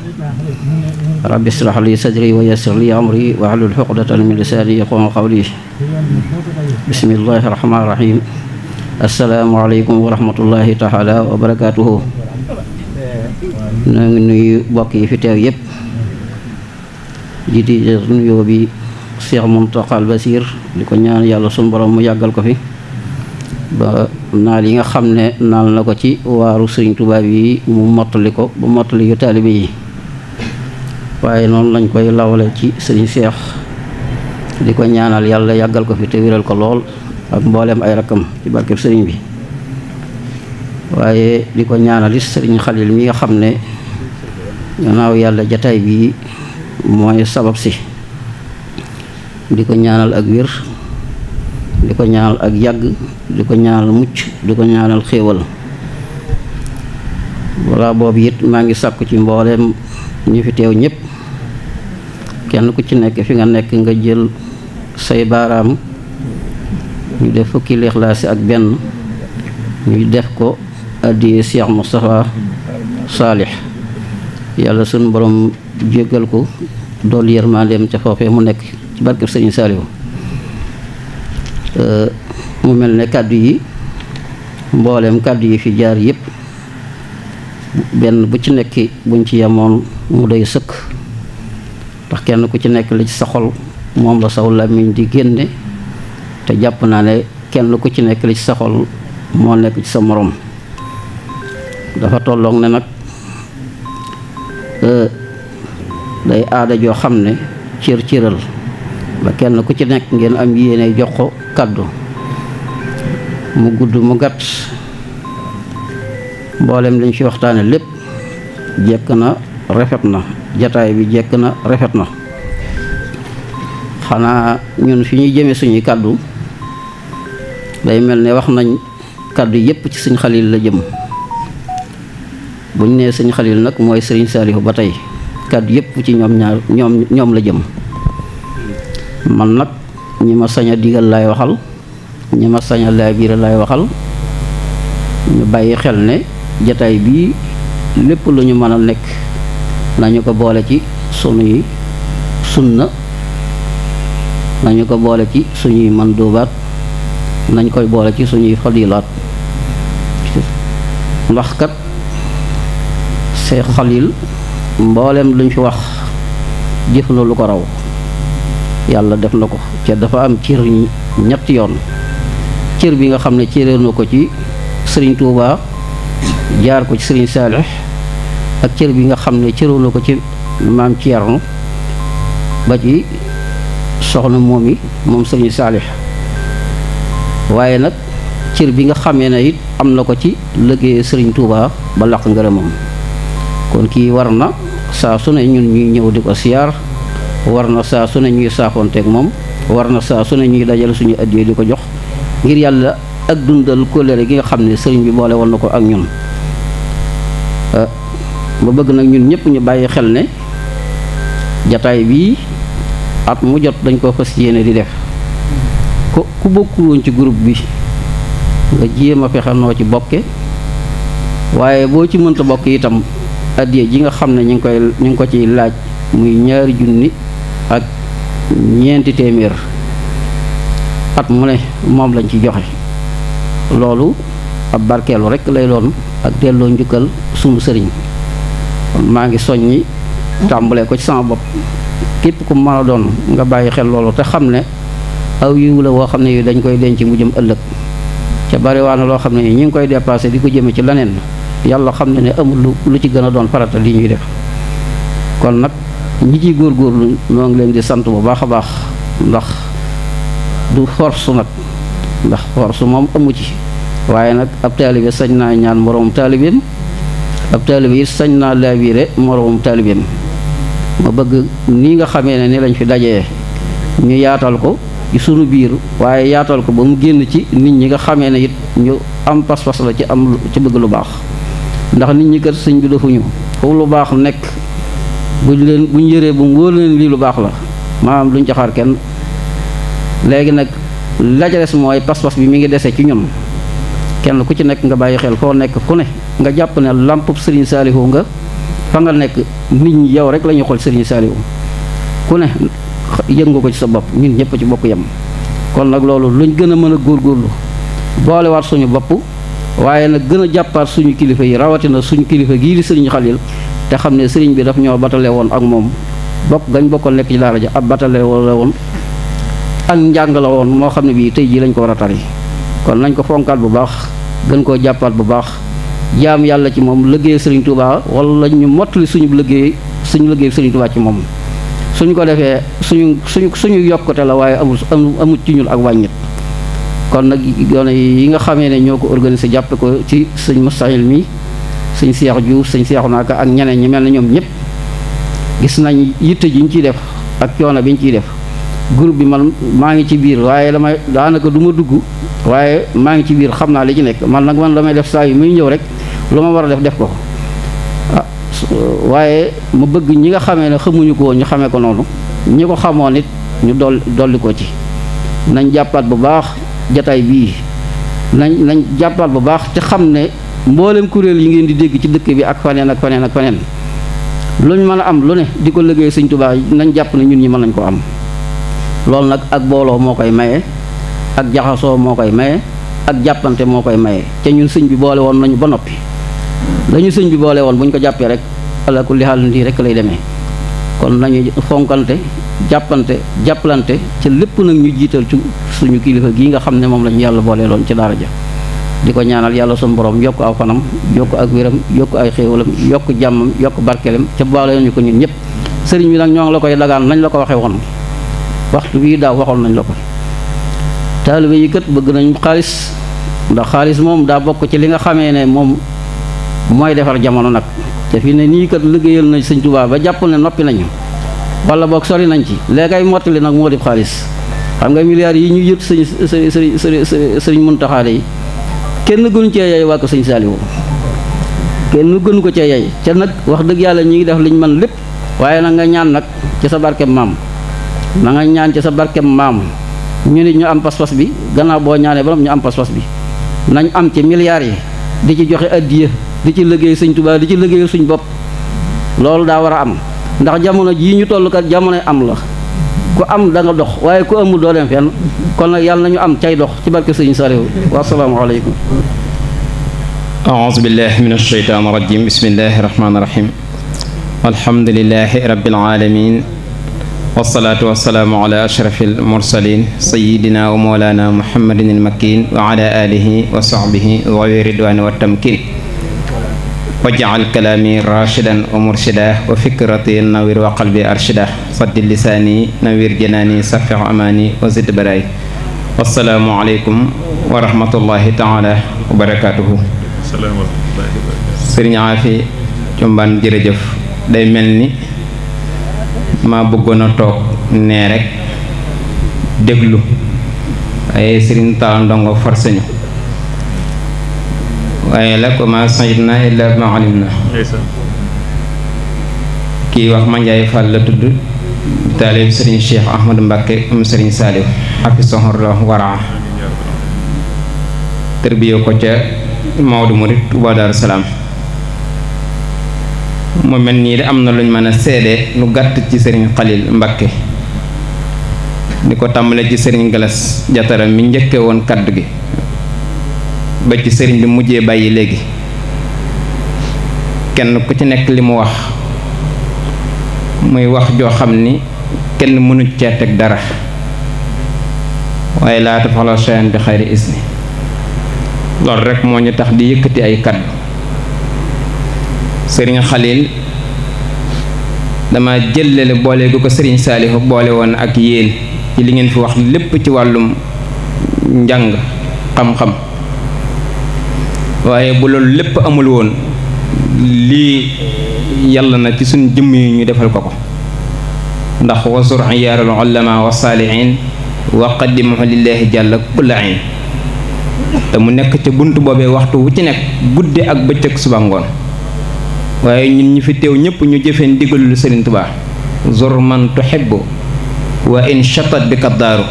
rabbi ishrah li sadri wa yassir li amri wahlul uqdatan min lisani yafqahu qawli bismillahi rahmani rahim asalaamaaleykum wa rahmatullahi taala wa barakaatuhu noo ngi nuyu mbokk yi fi teew yëpp di nuyoo bi Cheikh Mountakha Bassir di ko ñaan yàlla sunu borom mu yàggal ko fi ba naal yi nga xam ne naal na ko ci waaru sëriñ Tuubaa yi mu mottali ko ba mottali yu taalibe yi waaye noonu lañ koy lawale ci sëriñ Cheikh di ko ñaanal yàlla yàggal ko fi te wéral ko lool ak mbooleem ay rakkam ci barkeb sëriñ bi waaye di ko ñaanal it sëriñ Xalil mi nga xam ne gannaaw yàlla jataay bi mooy sabab si di ko ñaanal ak wér di ko ñaanal ak yàgg di ko ñaanal mucc di ko ñaanal xéewal walla boobu it maa ngi sàkku ci mbooleem ñu fi teew ñépp kenn ku ci nekk fi nga nekk nga jël say baaraam ñu def fukki lixlaasi ak benn ñu def ko addiyee Cheikh Moustapha Saalix yàlla sunu borom jéggal ko dool yërmandeem ca foofee mu nekk ci barkeb Sëriñ Saaliw mu mel ne kàddu yi mbooleem kàddu yi fi jaar yépp benn bu ci nekk buñ ci yemoon mu doy sëkk ndax kenn ku ci nekk li ci sa xol moom la saw làmmiñ di génne te jàpp naa ne kenn ku ci nekk li ci sa xol moo nekk ci sa morom dafa tolloog ne nag day aada joo xam ne cër-cëral ba kenn ku ci nekk ngeen am yéene jox ko kàddu mu gudd mu gàtt mboolem liñ fi waxtaane lépp jekk na rafet na jataay bi jekk na rafet na xanaa ñun fi ñuy jëme suñuy kàddu day mel ne wax nañ kàddu yépp ci sëñ Xalil la jëm buñ nee sëñ Xalil nag mooy sëriñ Saalihu ba tey kàddu yépp ci ñoom la jëm man nag ñi ma sañ a digal laay waxal ñi ma sañ a laabiire laay waxal ñu bàyyi xel ne jataay bii lépp lu ñu mën a nekk nañu ko boole ci sunuy sunna nañu ko boole ci suñuy mandoobaat nañ koy boole ci suñuy fadilaat ndax kat Seex Xalil mboolem luñ fi wax jëf na lu ko raw yàlla def na ko ca dafa am cër ñetti yoon cër bi nga xam ne cëréer na ko ci sëriñ Tuubaa jaar ko ci sëriñ Saalix ak cër bi nga xam ne cëréer na ko ci maam Ceerno ba ci soxna moom sëriñ Saalix waaye nag cër bi nga xamee ne it am na ko ci liggéey sëriñ Tuubaa ba laq ngërëmam kon kii war na saa su ne ñun ñuy ñëw di ko siyaar war na saa su ne ñuy saafoonteeg moom war na saa su ne ñuy dajale suñu addiyee di ko jox ngir yàlla ak dundal kóllëre gi nga xam ne sëriñ bi boole woon na ko ak ñun ba bëgg nag ñun ñëpp ñu bàyyi xel ne jataay bii at mu jot dañ ko fas yéene di def ku bokkul woon ci groupe bi nga jéem a fexe noo ci bokke waaye boo ci mënta bokk itam addiyee ji nga xam ne ñu ngi ko ciy laaj muy 2 junni ak 4 téeméer at mu ne moom lañ ci joxe loolu ab barkeelu rekk lay doon ak delloo njukkal sunu sëriñ kon maa ngi soññi tàmbalee ko ci sama bopp képp ku mën a doon nga bàyyi xel loolu te xam ne aw yiw la woo xam ne yi dañ koy denc mu jëm ëllëg ca bari waa na loo xam ne ñi ngi koy dépassé di ko jëme ci leneen yàlla xam ne amul lu ci gën a doon farata li ñuy def kon nag ñi ciy góorgóorlu noo ngi leen di sant bu baax a baax ndax du force nag ndax force moom amu ci waaye nag ab taalibe sañ naa ñaan moroomum taalibeem ab taalibe it sañ naa laabiire moroomum taalibeem ma bëgg nii nga xamee ne ni lañ fi dajee ñu yaatal ko ci sunu biir waaye yaatal ko ba mu génn ci nit ñi nga xamee ne it ñu am pas-pas la ci am ci bëgg lu baax ndax nit ñi kat sëñ bi defuñu foofu lu baax nekk buñ yëree bu mu wóor leen lii lu baax la maanaam duñ ca xaar kenn léegi nag la ca des mooy pas-pas bi mi ngi dese ci ñun kenn ku ci nekk nga bàyyi xel foo nekk fu ne nga jàpp ne lampub Serigne Saliou nga fa nga nekk nit ñi yow rek la ñuy xool Serigne Saliou ku ne yëg nga ko ci sa bopp ñun ñëpp ci bokk yem kon nag loolu luñ gën a mën a góorgóorlu boolewaat suñu bopp waaye nag gën a jàppaat suñu kilifa yi rawatina suñu kilifa gii di Serigne Khalil te xam ne Serigne bi daf ñoo batale woon ak moom bokk gañ bokkoon nekk ci daara ja ab batale woon ak njàng la woon moo xam ne bii tey jii lañ ko war a tari kon nañ ko fonkaat bu baax gën koo jàppaat bu baax jaam yàlla ci moom liggéey Serigne Touba wala ñu mottali suñu liggéey Serigne Touba ci moom suñ ko defee suñu yokkute la waaye amul ci ñun ak wàññit kon nag gone yi nga xamee ne ñoo ko organisé jàppe ko ci sëñ Mustahil mi sëñ Seex Juuf sëñ Seexu Naaka ak ñeneen ñi mel na ñoom ñëpp gis nañ yitte ji ñu ciy def ak coono bi ñu ciy def groupe bi man maa ngi ci biir waaye daanaka du ma dugg waaye maa ngi ci biir xam naa li ci nekk man damay def saa yu muy ñëw rek lu ma war a def ko waaye mu bëgg ñi nga xamee ne xamuñu ko woon ñu xamee ko noonu ñi ko xamoon nit ñu dolli ko ci nañ jàppaat bu baax jataay bii nañ jàppaat bu baax te xam ne mboolem kuréel yi ngeen di dégg ci dëkk bi ak faneen luñ mën a am lu ne di ko liggéey Sëñ Tuubaa nañ jàpp ne ñun ñi mën nañ ko am loolu nag ak booloo moo koy maye ak jaxasoo moo koy maye ak jàppante moo koy maye te ñun sëñ bi boole woon nañu ba noppi lañu sëñ bi boole woon bu ñu ko jàppee rek ala kulli haal nii rek lay demee kon nañu fonkante jàppante jàppalante ci lépp nag ñu jiital ci suñu kilifa gii nga xam ne moom lañu yàlla boole loon ci daara ja di ko ñaanal yàlla suñu borom yokk aw fanam yokk ak wéram yokk ay xéewalam yokk jàmmam yokk barkeelam ca boole ñu ko ñun ñëpp sëriñ bi nag ñoo ngi la koy dagaan nañ la ko waxee woon waxtu bii daaw waxoon nañ la ko taalibe yi kat bëgg nañ xaalis ndax xaalis moom daa bokk ci li nga xamee ne moom mooy defar jamono nag te fi ne nii kat liggéeyal nañ Sëñ Tuubaa ba jàpp ne noppi nañu wala boog sori nañ ci léegi ay mottali nag moo di xaalis xam nga milliards yi ñu yët sëriñ Muntaxa yi kenn gënu cee yey waa ko sëñ Saaliwu kenn gënu ko cee yey ca nag wax dëgg yàlla ñi ngi def liñ man lépp waaye nag nga ñaan nag ci sa barkem maam na nga ñaan ci sa barkem maam ñu nit ñu am pas-pas bi gannaaw boo ñaanee borom ñu am pas-pas bi nañ am ci milliards yi di ci joxe addiya di ci liggéey Sëñ Tuubaa di ci liggéeyal suñ bopp loolu daa war a am ndax jamono jii ñu toll kat jamonoy am la ku am da nga dox waaye ku amul doo dem fenn kon nag yàlla nañu am cay dox ci barke Sëñ Saaliw wa assalaamu aleykum a'uuzu billahi min ash-shaytaani rajiim bismillahi rahmaani rahiim alhamdulillahi rabbil aalamiin wassalaatu wassalaamu ala ashrafil mursaliin sayyidina wa mawlaana muhammadin al-makiin wa ala aalihi wa sahbihi wa ridwaani wa tamkiin waj'al kalaami raashidan wa murshidan wa fikrati nawwir wa qalbi arshida saddid lisaani nawwir janaani saffi amaani wa zid baraay wassalaamu aleykum wa rahmatullahi taala wa barakaatuhu sëriñ Aafi Cumbaan jërëjëf day mel ni ma bëggoon a toog nee rek déglu waaye sëriñ Taala Ndongo forcé ñu waaye la ko ma sayidna illa ma alimna kii wax ma Njaay Fall la tudd taalib sëriñ Cheikh Ahmadou Mbacké sëriñ Saaliw hafisahullah waraa tërbiyo ko ca Maodo Murid Touba Daaru Salaam mu mel nii de am na luñ mën a seede lu gàtt ci sëriñ Xalil Mbakke di ko tàmbale ci sëriñ Galas Jatara mi njëkke woon kaddu gi ba ci sëriñ bi mujjee bàyyi léegi kenn ku ci nekk li mu wax muy wax joo xam ni kenn mënu cee teg dara waaye laa taf'alu shay'an bi xayri isni loolu rek moo ñu tax di yëkkati ay kaddu sëriñ Xalil dama jëlale boole gu ko sëriñ Saalihu boole woon ak yéen ci li ngeen fi wax lépp ci wàllum njàng xam-xam waaye bu loolu lépp amul woon lii yàlla na ci suñ jëmm yi ñu defal ko ko ndax wasur iyaarul ulama wa saalihin wa qaddimuhu lillahi jàlla kulla ayn te mu nekk ca bunt boobee waxtu wu ci nekk guddi ak bëccëg suba ngoon waaye ñun ñu fi teew ñëpp ñu jëfee ndigalul Sëriñ Tuubaa zur man tuhibbu wa in shatat bika daaru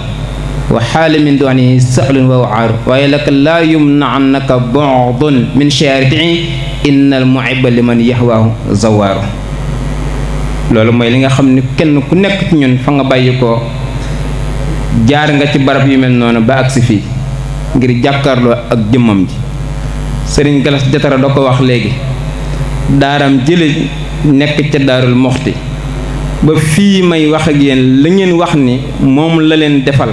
wa xaala min dooni sahlun wa waaru waaye laka laa yumna'annaka bu'dun min shaaritii innal muhibba liman yahwaahu zawaaru loolu mooy li nga xam ne kenn ku nekk ci ñun fa nga bàyyi ko jaar nga ci barab yu mel noonu ba agsi fii ngir jàkkaarloo ak jëmmam ji sëriñ Galas Jatara da ko wax léegi daaram jële nekk ca Daarul Muxti ba fii may wax ak yéen la ngeen wax ni moom la leen defal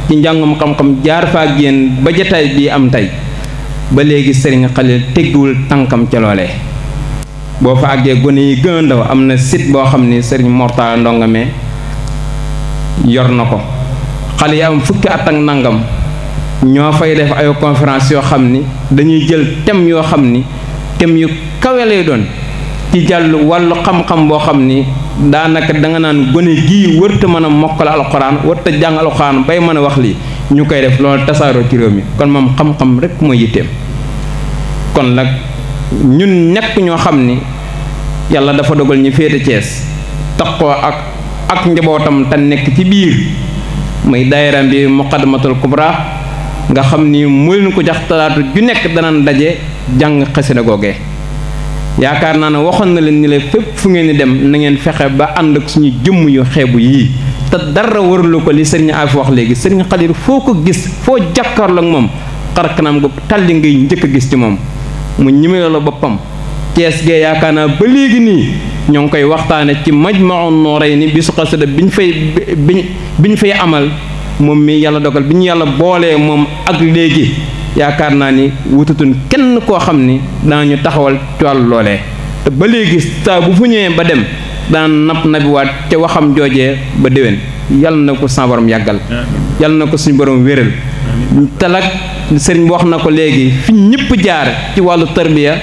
ci njàngum xam-xam jaar fa ak yéen ba jataay bii am tey ba léegi Serigne Khalil tegguwul tànkam ca loolee. boo fa àggee gone yi gën a ndaw am na site boo xam ni Serigne Mortala Ndongame yor na ko xale yi am fukki at ak nangam ñoo fay def ay conférence yoo xam ni dañuy jël thème yoo xam ni thème yu kawe lay doon ci jàll wàllu xam-xam boo xam ni daanaka danga naan gone gii wërta mën a mokkal alxuraan wërta jàng alxuraan bay mën a wax lii ñu koy def loolu tasaaroo ci réew mi kon moom xam-xam rek mooy yitteem. kon nag ñun nekk ñoo xam ni yàlla dafa dogal ñu féete Cees taxoo ak njabootam te nekk ci biir muy daayira bi Muqaddamatul Kubra nga xam ni mu leen ko jax talaatu ju nekk danañ daje jàng xasida googee. yaakaar naa ne waxoon na leen ni la fépp fu ngeen di dem na ngeen fexe ba ànd ak suñu jëmm yu xeebu yii te dara warulu ko li sëriñ Afi wax léegi sëriñ Khalil foo ko gis foo jàkkaarloo ak moom xar kanam gu talli ngay njëkk a gis ci moom mu ñime la boppam. Cees gee yaakaar naa ba léegi nii ñoo ngi koy waxtaane ci Majmahun Nurayni bisu xasida biñ fay amal moom mi yàlla dogal bi ñu yàlla boolee moom ak léegi yaakaar naa ni wutatun kenn koo xam ni danañu taxawal ci wàllu loolee te ba léegi saa bu fu ñëwee ba dem daan nabiwaat te waxam joojee ba déwén yàlla na ko sa borom yàggal yàlla na ko suñu borom wéral talak sëriñ bi wax na ko léegi fi ñëpp jaar ci wàllu tarbiya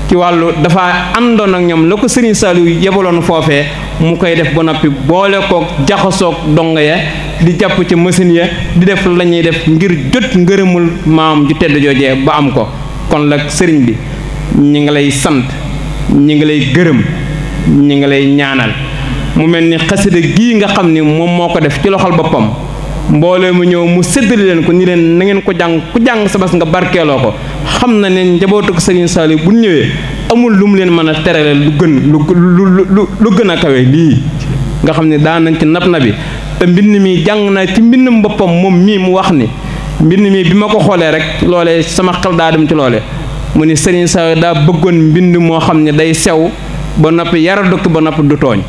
ci wàllu dafa àndoon ak ñoom la ko sëriñ Saliou yebaloon foofee mu koy def ba noppi boole kook jaxasoog dongo ya di jàpp ci machine ya di def la ñuy def ngir jot ngërëmul maam ju tedd joojee ba am ko kon nag sëriñ bi ñi ngi lay sant ñi ngi lay gërëm ñi ngi lay ñaanal mu mel ni xasida gii nga xam ni moom moo ko def ci loxol boppam mboolee mu ñëw mu séddale leen ko ni leen na ngeen ko jàng ku jàng sa bas nga barkeeloo ko xam na ne njabootu ko Serigne Saliou bu ñëwee amul lu mu leen mën a terale lu gën a kawe lii nga xam ne daan nañ ci nab nabi te mbind mi jàng naa ci mbindum boppam moom mii mu wax ni mbind mi bi ma ko xoolee rek loolee sama xel daa dem ci loole mu ni Serigne Saliou daa bëggoon mbind moo xam ne day sew ba noppi yara dëkk ba noppi du tooñ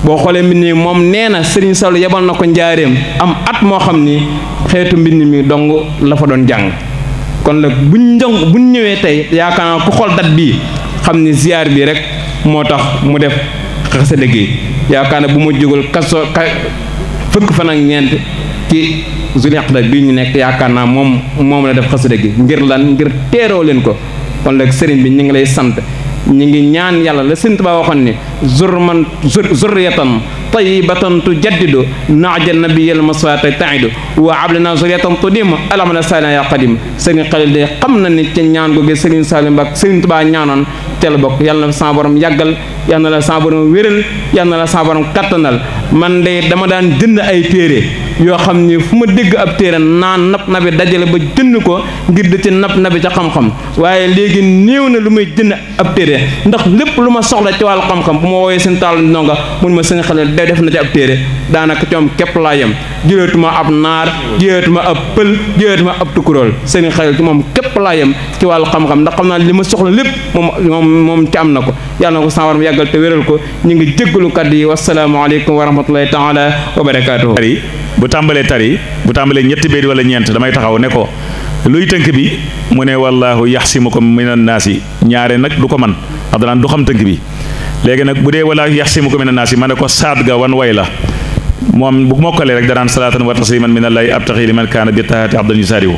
boo xoolee mbind mi moom nee na Serigne Saliou yebal na ko njaareem am at moo xam ni xeetu mbind mi dong la fa doon jàng kon nag buñ ñëwee tey yaakaar naa ku xool dat bii xam ni ziar bi rek moo tax mu def xasida gi yaakaar naa bu ma jógal fukk fan ak ñeent ci Zulhijja bii ñu nekk yaakaar naa moom la def xasida gi ngir lan ngir teeroo leen ko kon nag sëriñ bi ñu ngi lay sant ñu ngi ñaan yàlla la Sëriñ Tuubaa waxoon ni zurriyatan tayyibatan tujaddidu naaja nabiyal maswata taidu wa ablana zurriyatan tudim alamana salina ya qadim Sëriñ Khalil de xam na ni ci ñaan googu Sëriñ Saliou Mbacké Sëriñ Tuubaa ñaanoon te la bokk yàlla na sa borom yàggal yàlla na la sa borom wéral yàlla na la sa borom kattanal man de dama daan jënd ay téere yoo xam ni fu ma dégg ab téere naan nap nabi dajale ba jënd ko ngir di ci nap nabi ca xam-xam waaye léegi néew na lu may jënd ab téere ndax lépp lu ma soxla ci wàllu xam-xam bu ma wooyee seen taal ndonga mun ma Sëriñ Khalil day def na ci ab téere daanaka coom képp laa yem jëleetuma ab naar jëleetuma ab pël jëleetuma ab tukkurool Sëriñ Khalil ci moom képp laa yem ci wàllu xam-xam ndax xam naa li ma soxla lépp moom ci am na ko yàlla na ko sa waram yàggal te wéral ko ñu ngi jéggalu kàddu yi wasalaamaaleykum wa rahmatullahi taala wa barakaatuhu bu tàmbalee ñetti béy wala ñeent damay taxaw ne ko luy tënk bi mu ne wallaahu yaxsimukum minan naasi ñaare nag du ko man ndax danaan du xam tënk bi léegi nag bu dee wallaahu yaxsimukum minan naasi ma ne ko saat ga wan way la moom bu mokkalee rek danaan salaatan wa tasliman minallahi abtaxi liman kaana bi taati abdan yusaarihu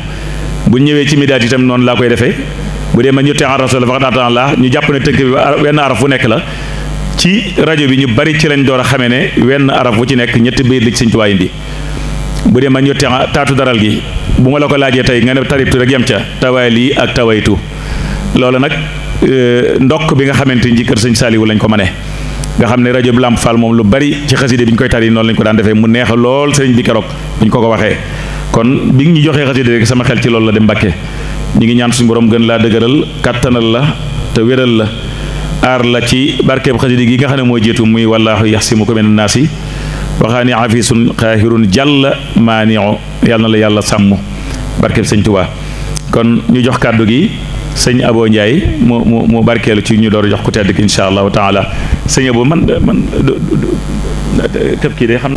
bu ñëwee ci midaat itam noonu laa koy defee bu dee ma ñu teexan rasul faqad ataan la ñu jàpp ne tënk bi wenn araf fu nekk la ci rajo bi ñu bari ci lañ door a xamee ne wenn araf fu ci nekk ñetti béy li ci Sëriñ Tuubaa indi bu dee ma ñu taatu daral gi bu ma la ko laajee tey nga ne taribtu rek yem ca tawaay lii ak tawaytu loolu nag ndokk bi nga xamante ni kër Sëriñ Saliou lañ ko mëne nga xam ne rajo bi Lamp Fall moom lu bari ci xaside bi ñu koy tari noonu lañ ko daan defee mu neex lool sëriñ bi keroog bu ñu ko waxee kon bi ñu joxee xaside rek sama xel ci loolu la dem Mbàkke ñu ngi ñaan suñu borom gën laa dëgëral kattanal la te wéral la aar la ci barkeeb xaside gi nga xam ne moo jiitu muy wallaahu yaxsimuka minan naasi waxaani afisun xaahirun jàll maaniu yàlla na la yàlla sàmm barkeeb sëñ Tuubaa kon ñu jox kàddu gi sëñ Abo Ndiaye mu barkeelu ci ñu door jox ku tedd ki insha allahu taala sëñ Abo man këpp kii day xam.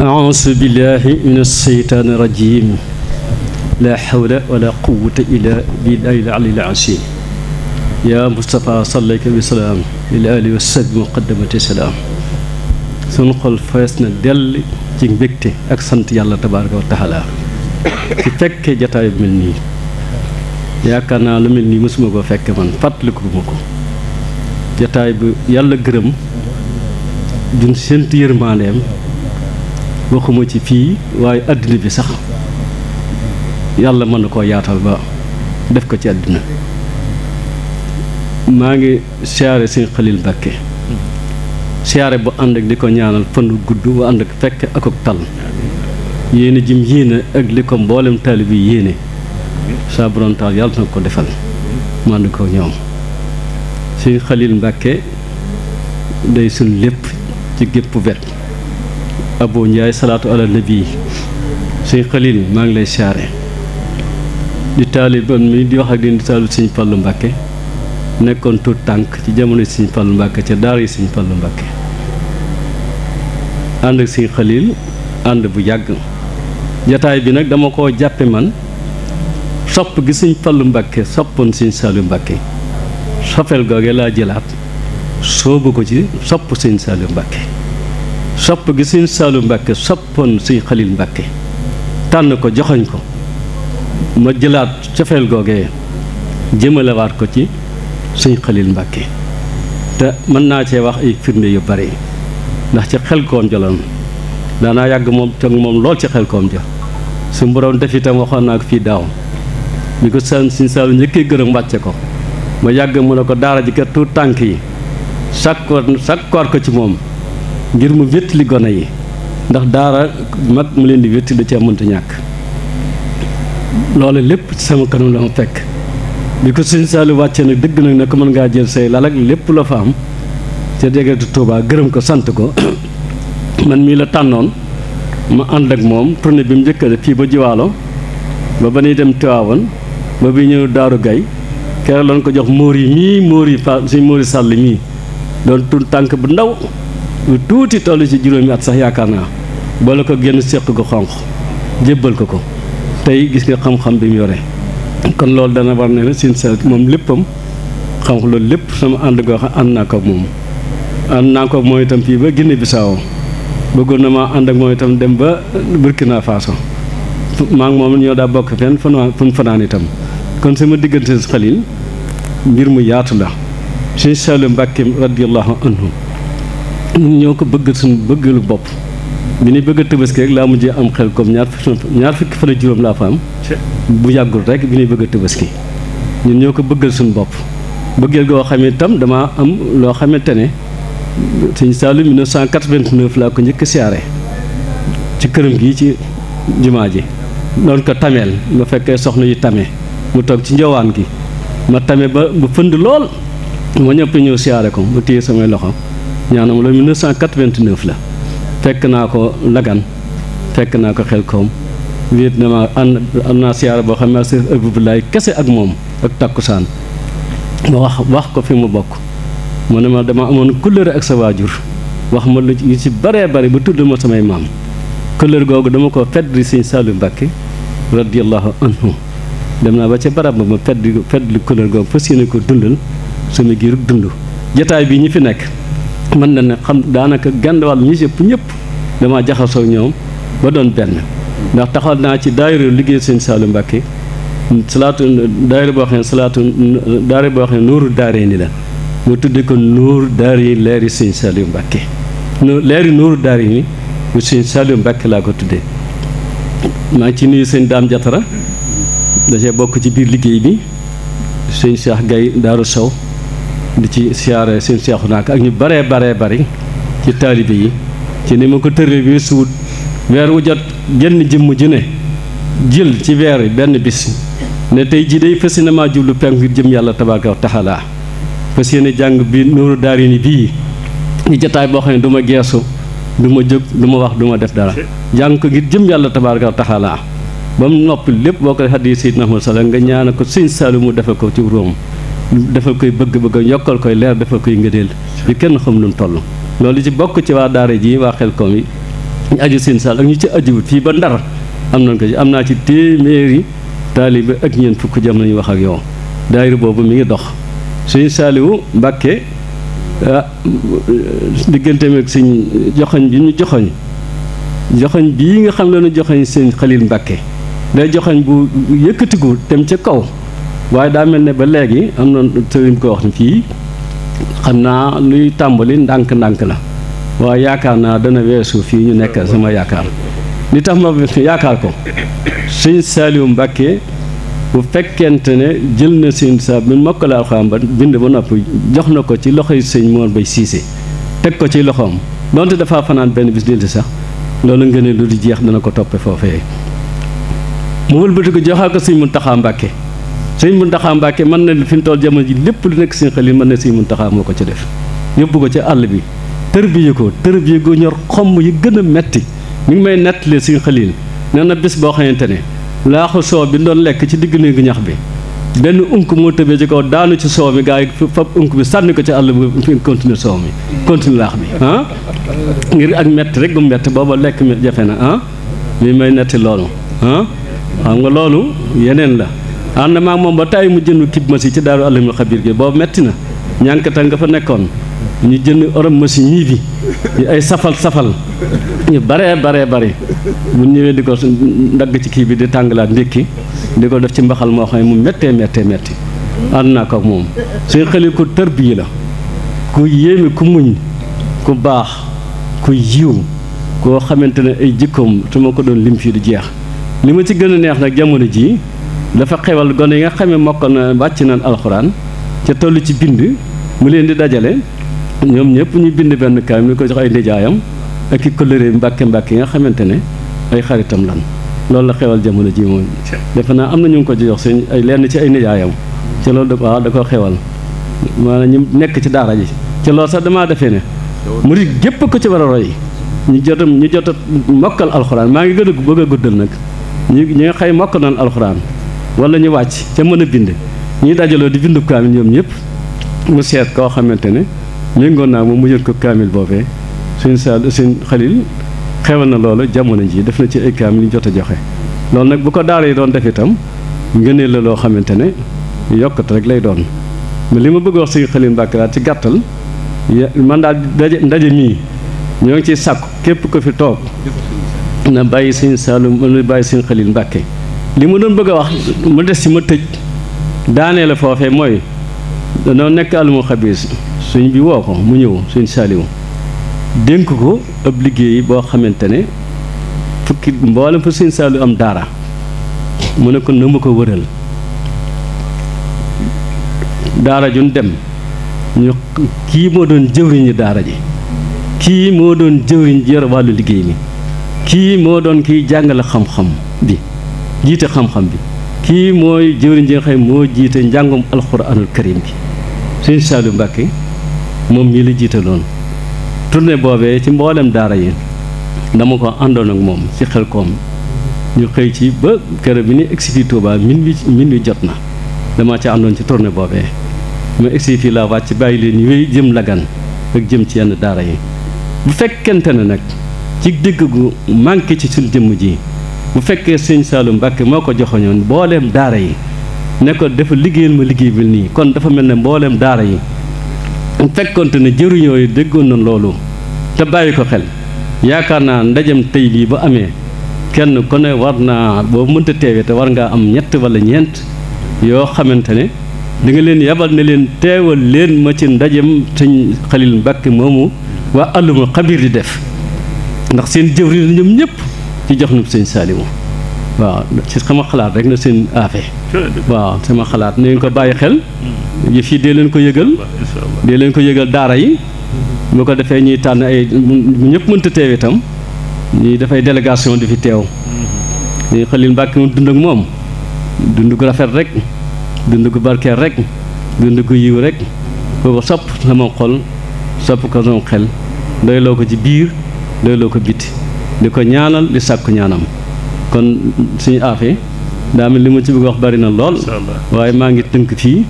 a'uuzu billaahi mina shaytaani rajiim laa hawla wala quwwata illaa billaahi al-aliyyil aziim yaa Mustafa sallayka bi salaam lil aali wa sahbi muqaddamati salaam sunu xol fees na dell ci mbégte ak sant yàlla tabaaraka wa taala ci fekkee jataay bu mel nii yaakaar naa lu mel nii mësuma ko fekke man fàttaliku ma ko jataay bu yàlla gërëm jun sent yërmaandeem waxuma ci fii waaye àddina bi sax yàlla mën na koo yaatal ba def ko ci àddina maa ngi siyaare sëñ Xalil Mbàkke siyaare bu ànd ak di ko ñaanal fan gudd bu ànd ak fekk ak tal yéene jim yéene ak li ko mboolem taalibe yi yéene saa borom taal yàlla na ko defal mu ànd ko ñoom sëñ Xalil Mbàkke day suñ lépp ci gépp wet Abo Njaay salaatu ala nabi sëñ Xalil maa ngi lay siyaare di taaliban mi di wax ak di taalu sëñ Fallu Mbàkke nekkoon tuut tànk ci jamono sëñ Fallu Mbàkke ca daara yi sëñ Fallu Mbàkke ànd ak sëñ Xalil ànd bu yàgg jataay bi nag dama koo jàppe man sopp gi sëñ Fallu Mbàkke soppoon sëñ Saalu Mbàkke soppeel googe laa jëlaat soobu ko ci sopp sëñ Saalu Mbàkke sopp gi sëñ Saalu Mbàkke soppoon sëñ Xalil Mbàkke tànn ko joxoñ ko ma jëlaat cofeel googee jëmalewaat ko ci sëñ Xalil Mbàkke te mën naa cee wax ay firnde yu bari ndax ci Xelkom joloon daanaa yàgg moom toog moom lool ci Xelkom ja su mboroom def itam waxoon naa ko fii daaw bi ko sëñ Saalu njëkkee gërëm wàcce ko ma yàgg mu ne ko daara ji kat tuut tànk yi sàkkoor ko ci moom ngir mu wéttali gone yi ndax daara mag mu leen di wétti da cee mënta ñàkk loolu lépp ci sama kanam la ma fekk bi ko sëñ Saalu wàccee nag dëgg nag ne ko mën ngaa jël say lal ak lépp la fa am ca déggatu Tuubaa gërëm ko sant ko man mii la tànnoon ma ànd ak moom tournée bi mu njëkk a def fii ba Jiwaalo ba ñuy dem Tiwaawan ba bi ñëw Daaru Gay keroog lañ ko jox móor yi suñ móor yi sàll mii doon tuut tànk bu ndaw lu tuuti toll ci juróomi at sax yaakaar naa boole ko génn séq ko xonq jébbal ko ko tey gis nga xam-xam bi mu yore kon loolu dana war ne la sin sa moom léppam xam loolu lépp sama ànd goo xam ànd naa ko ak moom ànd naa ko ak moom itam fii ba Guinée Bissau bëggoon na maa ànd ak moom itam dem ba Burkina Faso maa ngi moom ñoo daa bokk fenn fu mu fanaan itam kon sama diggante Xalil mbir mu yaatu la sëñ Saalu Mbàkke radiyallahu anhu ñun ñoo ko bëgg suñu bëggalu bopp bi ni bëgg a Tabaski rek laa mujjee am Xelkom ñaar fukki fan ak juróom laa fa am bu yàggul rek bi ñuy bëgg a Tabaski ñun ñoo ko bëggal suñu bopp bëggeel goo xam ne itam damaa am loo xamante ne sëñ Saalu 1989 laa ko njëkk siyaare ci këram gi ci jumaa ji doon ko tameel ma fekkee soxna yu tame mu toog ci njowaan gi ma tame ba fënd lool ma ñëpp ñëw siyaare ko mu téye samay loxo ñaanam loolu 1989 la fekk naa ko Lagan fekk naa ko Xelkom wéet na ma ànd naa siyaare boo xam ne Sëriñ Abdoulaye kese ak moom ak takkusaan ma wax ko fi mu bokk mu ne ma dama amoon kóllëre ak sa waajur wax ma lu ci baree bari ba tudd ma samay maam kóllëre googu dama ko feddli sëñ Saalu Mbàkke radiyallahu anhu dem naa ba ca barab ba ma feddli kóllëre googu fas yéene ko dundal sama giirug dund jataay bi ñi fi nekk mën na ne xam daanaka genn wàll ñi yëpp ñëpp damaa jaxasoo ñoom ba doon benn ndax taxal naa ci daayira liggéey sëñ Saalu Mbàkke salaatu daayira boo xam ne Nuuru Daarayni la mu tudde ko Nuuru Daarayni leeri sëñ Saalu Mbàkke leeri Nuuru Daarayni mu sëñ Saalu Mbàkke laa ko tuddee maa ngi ci nuyu sëñ Daam Jatara da cee bokk ci biir liggéey bi sëñ Cheikh Gay Daaru Sow di ci siyaare sëñ Seexu naak ak ñu baree bari ci taalibe yi ci ni ma ko tëree bi suut weer wu jot genn jëmm ju ne jël ci weer benn bis ne tey jii day fas yéene maa jublu penk ngir jëm yàlla tabaaraka wa taala fas yéene jàng bi Nuuru Daarayni bii ñu jotaay boo xam ne du ma geesu du ma jóg du ma wax du ma def dara jàng ko ngir jëm yàlla tabaaraka wa taala ba mu noppi lépp boo ko def hadiya Seydina Muhammad sallallahu nga ñaana ko sëñ Saalu mu defe ko ci róom defal koy bëgg-bëgg yokkal koy leer defal koy ngëneel yu kenn xam nu mu toll loolu ci bokk ci waa daara ji waa Xelkom yi ñu aju seen saal ak ñu ci ajuwut fii ba Ndar am nañ ko ci am naa ci téeméeri taalibe ak ñeent fukk jamono ñu wax ak yow daayira boobu mi ngi dox Sëñ Saaliwu Mbàkke digganteem ak sëñ joxoñ bi ñu joxoñ bii nga xam ne nu joxoñ sëñ Xalil Mbàkke day joxoñ bu yëkkatiku dem ca kaw waaye daa mel ne ba léegi am na sëriñ ko wax ni fii xam naa luy tàmbali ndànk-ndànk la waaye yaakaar naa dana weesu fii ñu nekk sama yaakaar li tax ma yaakaar ko sëñ Saaliwu Mbàkke bu fekkente ne jël na sëñ sa bi mokkale alxuraan ba bind ba noppi jox na ko ci loxoy sëñ Mor Bay Siise teg ko ci loxoom donte dafa fanaan benn bis delti sax loolu nga ne lu di jeex dana ko toppe foofee mu wëlbati ko joxaa ko sëñ Muntaxa Mbàkke sëñ Muntaxa Mbàkke mën na fi mu toll jamono ji lépp lu nekk sëñ Xalil mën na sëñ Muntaxa moo ko ci def yóbbu ko ci àll bi tërbiye gu ñor xomm yi gën a metti mi ngi may nettali sëñ Xalil nee na bis boo xamante ne laaxu soow bi doon lekk ci digg néegu ñax bi benn unk moo tëbee ci kaw daanu ci soow mi gaa yi fab unk bi sànni ko ci àll bi fi continuer soow mi continuer laax bi ngir ak metti rek gu metti booba lekk mi jafe na mi may netti loolu xam nga loolu yeneen la ànd maa moom ba tàyyi mu jënd kib masi ci daaru alimul xabir gi boobu metti na ñànkata nga fa nekkoon ñu jënd orom masi ñii bi ay safal ñu bare bu ñëwee di ko ndagg ci kii bi di tàngalaat ndékki di ko def ci mbaxal moo xam ne mu méttee metti ànd naa ko ak moom suñ Xalil ku tërbiyi la ku yéeme ku muñ ku baax ku yiw koo xamante ne ay jikkoom su ma ko doon lim fii du jeex li ma ci gën a neex nag jamono ji dafa xewal gone yi nga xamee mokkal na wàcc nañ alxuraan ca toll ci bind mu leen di dajale ñoom ñëpp ñu bind benn kaay mi ko jox ay nijaayam ak i coloré mbàkke yi nga xamante ne ay xaritam lan loolu la xewal jamono ji moom defe naa am na ñu ngi ko ci jox seen ay lenn ci ay nijaayam ci loolu da ko xewal maanaam ñu nekk ci daara ji ci loolu sax damaa defee ne murid gépp ko ci war a roy ñu jot a mokkal alxuraan maa ngi bëgg a guddal nag ñi nga xëy mokkal naan alxuraan wala ñu wàcc ca mën a bind ñuy dajaloo di bindu kaamil ñoom ñëpp mu seet koo xamante ne méngoon naa moom mu jël ko kaamil boobee suñ Xalil xewal na loolu jamono ji def na ci ay kaamil ñu jot a joxe loolu nag bu ko daara yi doon def itam ngëneel la loo xamante ne yokkute rek lay doon mais li ma bëgg wax sëñ Xalil Mbàkke daal ci gàttal man daal ndaje mii ñoo ngi ciy sàkku képp ko fi toog na bàyyi sëñ Saalum na bàyyi sëñ Xalil Mbàkke li ma doon bëgg a wax mu des ci ma tëj daanee la foofee mooy danoo nekk alimul xabiis suñ bi woo ko mu ñëw suñ Saaliw dénk ko ab liggéey boo xamante ne fukki mboolem fa sëñ Saaliw am daara mu ne ko na ma ko wëral daara juñ dem ñu kii moo doon jëwriñu daara ji kii moo doon jëwriñ ji yor wàllu liggéey mi kii moo doon kiy jàngale xam-xam bi jiite xam-xam bi kii mooy jëwriñ ji nga xam moo jiite njàngum alxuraanul karim bi sëñ Saaliw Mbàkke moom mii la jiite loon tournée boobee ci mboolem daara yi dama ko àndoon ak moom ci Xelkom ñu xëy ci ba kër bi ni egsi fii Touba minuit jot na dama ci àndoon ci tournée boobee ma egsi fii laa wàcc bàyyi leen ñu wéy jëm Lagan ak jëm ci yenn daara yi bu fekkente ne nag ci dégg gu manqué ci suñ jëmm ji bu fekkee sëñ Saalum Mbàkke moo ko joxoñoon mbooleem daara yi ne ko dafa liggéeyal ma liggéey bi nii kon dafa mel ne mbooleem daara yi fekkonte ne jëriñoo yi déggoon na loolu te bàyyi ko xel yaakaar naa ndajem tey lii ba amee kenn ku ne war naa boo mënta teewee te war ngaa am ñett wala ñeent yoo xamante ne di nga leen yabal ne leen teewal leen ma ci ndajem sëñ Xalil Mbàkke moomu waa alimul xabiir di def ndax seen jëwriñ ñoom ñëpp ci jox na sëñ Saaliw waaw ci sama xalaat rek na seen affaire waaw sama xalaat na ngeen ko bàyyi xel yëf yi dee leen ko yëgal daara yi bu ko defee ñuy tànn ay ñëpp mënta teew itam ñuy dafay délégation di fi teew ñu Xalil Mbàkke moom dund ak moom dund gu rafet rek dund gu barkeel rek dund gu yiw rek kooku sopp sama xol sopp ko sama xel doyloo ko ci biir doyloo ko biti di ko ñaanal di sàkku ñaanam kon suñu affaire daa mel li ma ci bëgg wax bari na lool waaye maa ngi tënk fii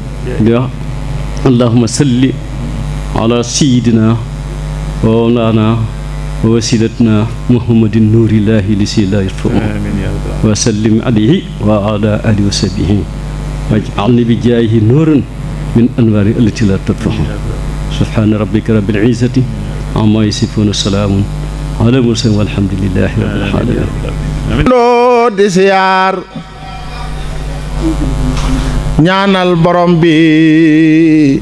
di wax allahumma salli ala sayyidina wa mawlana wa wasilatina muhammadin nuurillahi lisi la yatfa'u wa sallim alayhi wa ala alihi wa sahbihi waj'alni bi jaahi nuuran min anwaari allati la tatfa'u subhana rabbika rabbil izzati amma yasifun salaamun ala mursalin walhamdulillahi rabbil alamin doo di siyaar ñaanal borom bi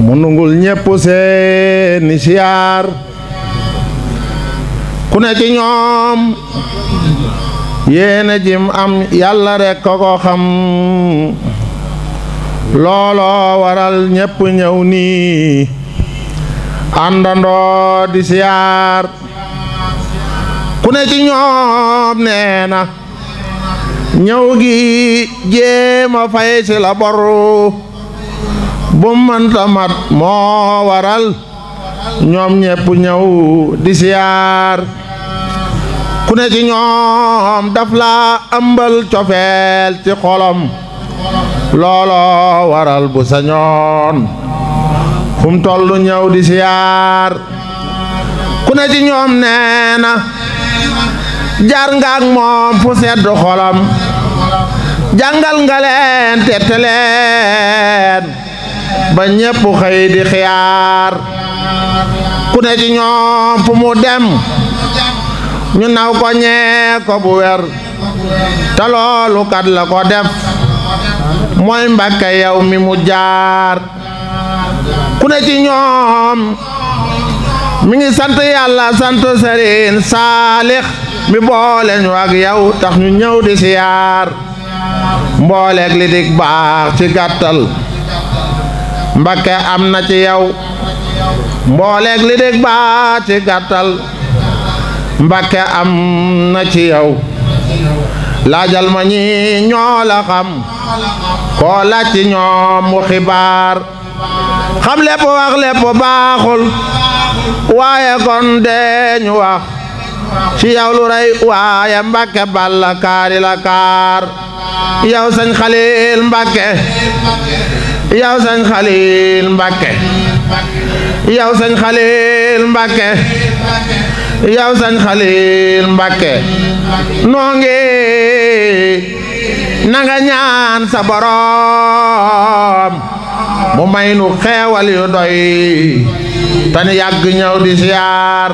mu nungul ñépp seeni siyaar ku ne ci ñoom yéene jim am yàlla rekk ko xam looloo waral ñépp ñëw nii àndandoo di siyaar ku ne ci ñoom nee na ñëw gi jéema fay si la bor bu mënta mat moo waral ñoom ñépp ñëw di siyaar ku ne ci ñoom daf la ëmbal cofeel ci xolam looloo waral bu sañoon fum tollu ñëw di siyaar ku ne ci ñoom nee na jaar nga ak moom fu sedd xolam jàngal nga leen tette leen ba ñépp xëy di xiyaar ku ne ci ñoom fu mu dem ñu naw ko ñee ko bu wer te loolu kat la ko def mooy Mbàkke yow mi mu jaar ku ne ci ñoom mi ngi sant yàlla sant Sëriñ Saalix mi boole ñu ak yow tax ñu ñëw di siyaar mbooleeg li dig baax ci gàttal Mbàkke am na ci yow mbooleeg li dig baax ci gàttal Mbàkke am na ci yow laajal ma ñi ñoo la xam koo laaj ci ñoom mu xibaar xam lépp wax lépp baaxul waaye kon dee ñu wax ci yow lu rëy waaye Mbàkke balla kaari la kaar yow sëñ Xalil Mbàkke yow sëñ Xalil Mbàkke yow sëñ Xalil Mbàkke yow sëñ Xalil Mbàkke noo ngi nanga ñaan sa borom mu may nu xeewal yu doy tan yàgg ñëw di siyaar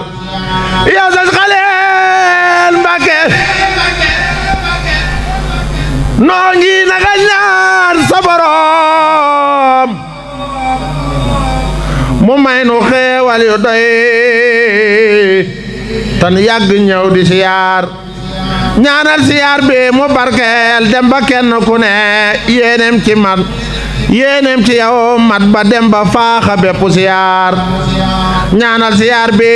yow sëñ Xalil Mbàkke noo ngi nanga ñaan sa borom mu may nu xeewal yu doy tan yàgg ñëw di siyaar ñaanal siyaar bi mu barkeel dem ba kenn ku ne yéenem ci man yéenem ci yow mat ba dem ba faaxa bépp siyaar ñaanal siyaar bi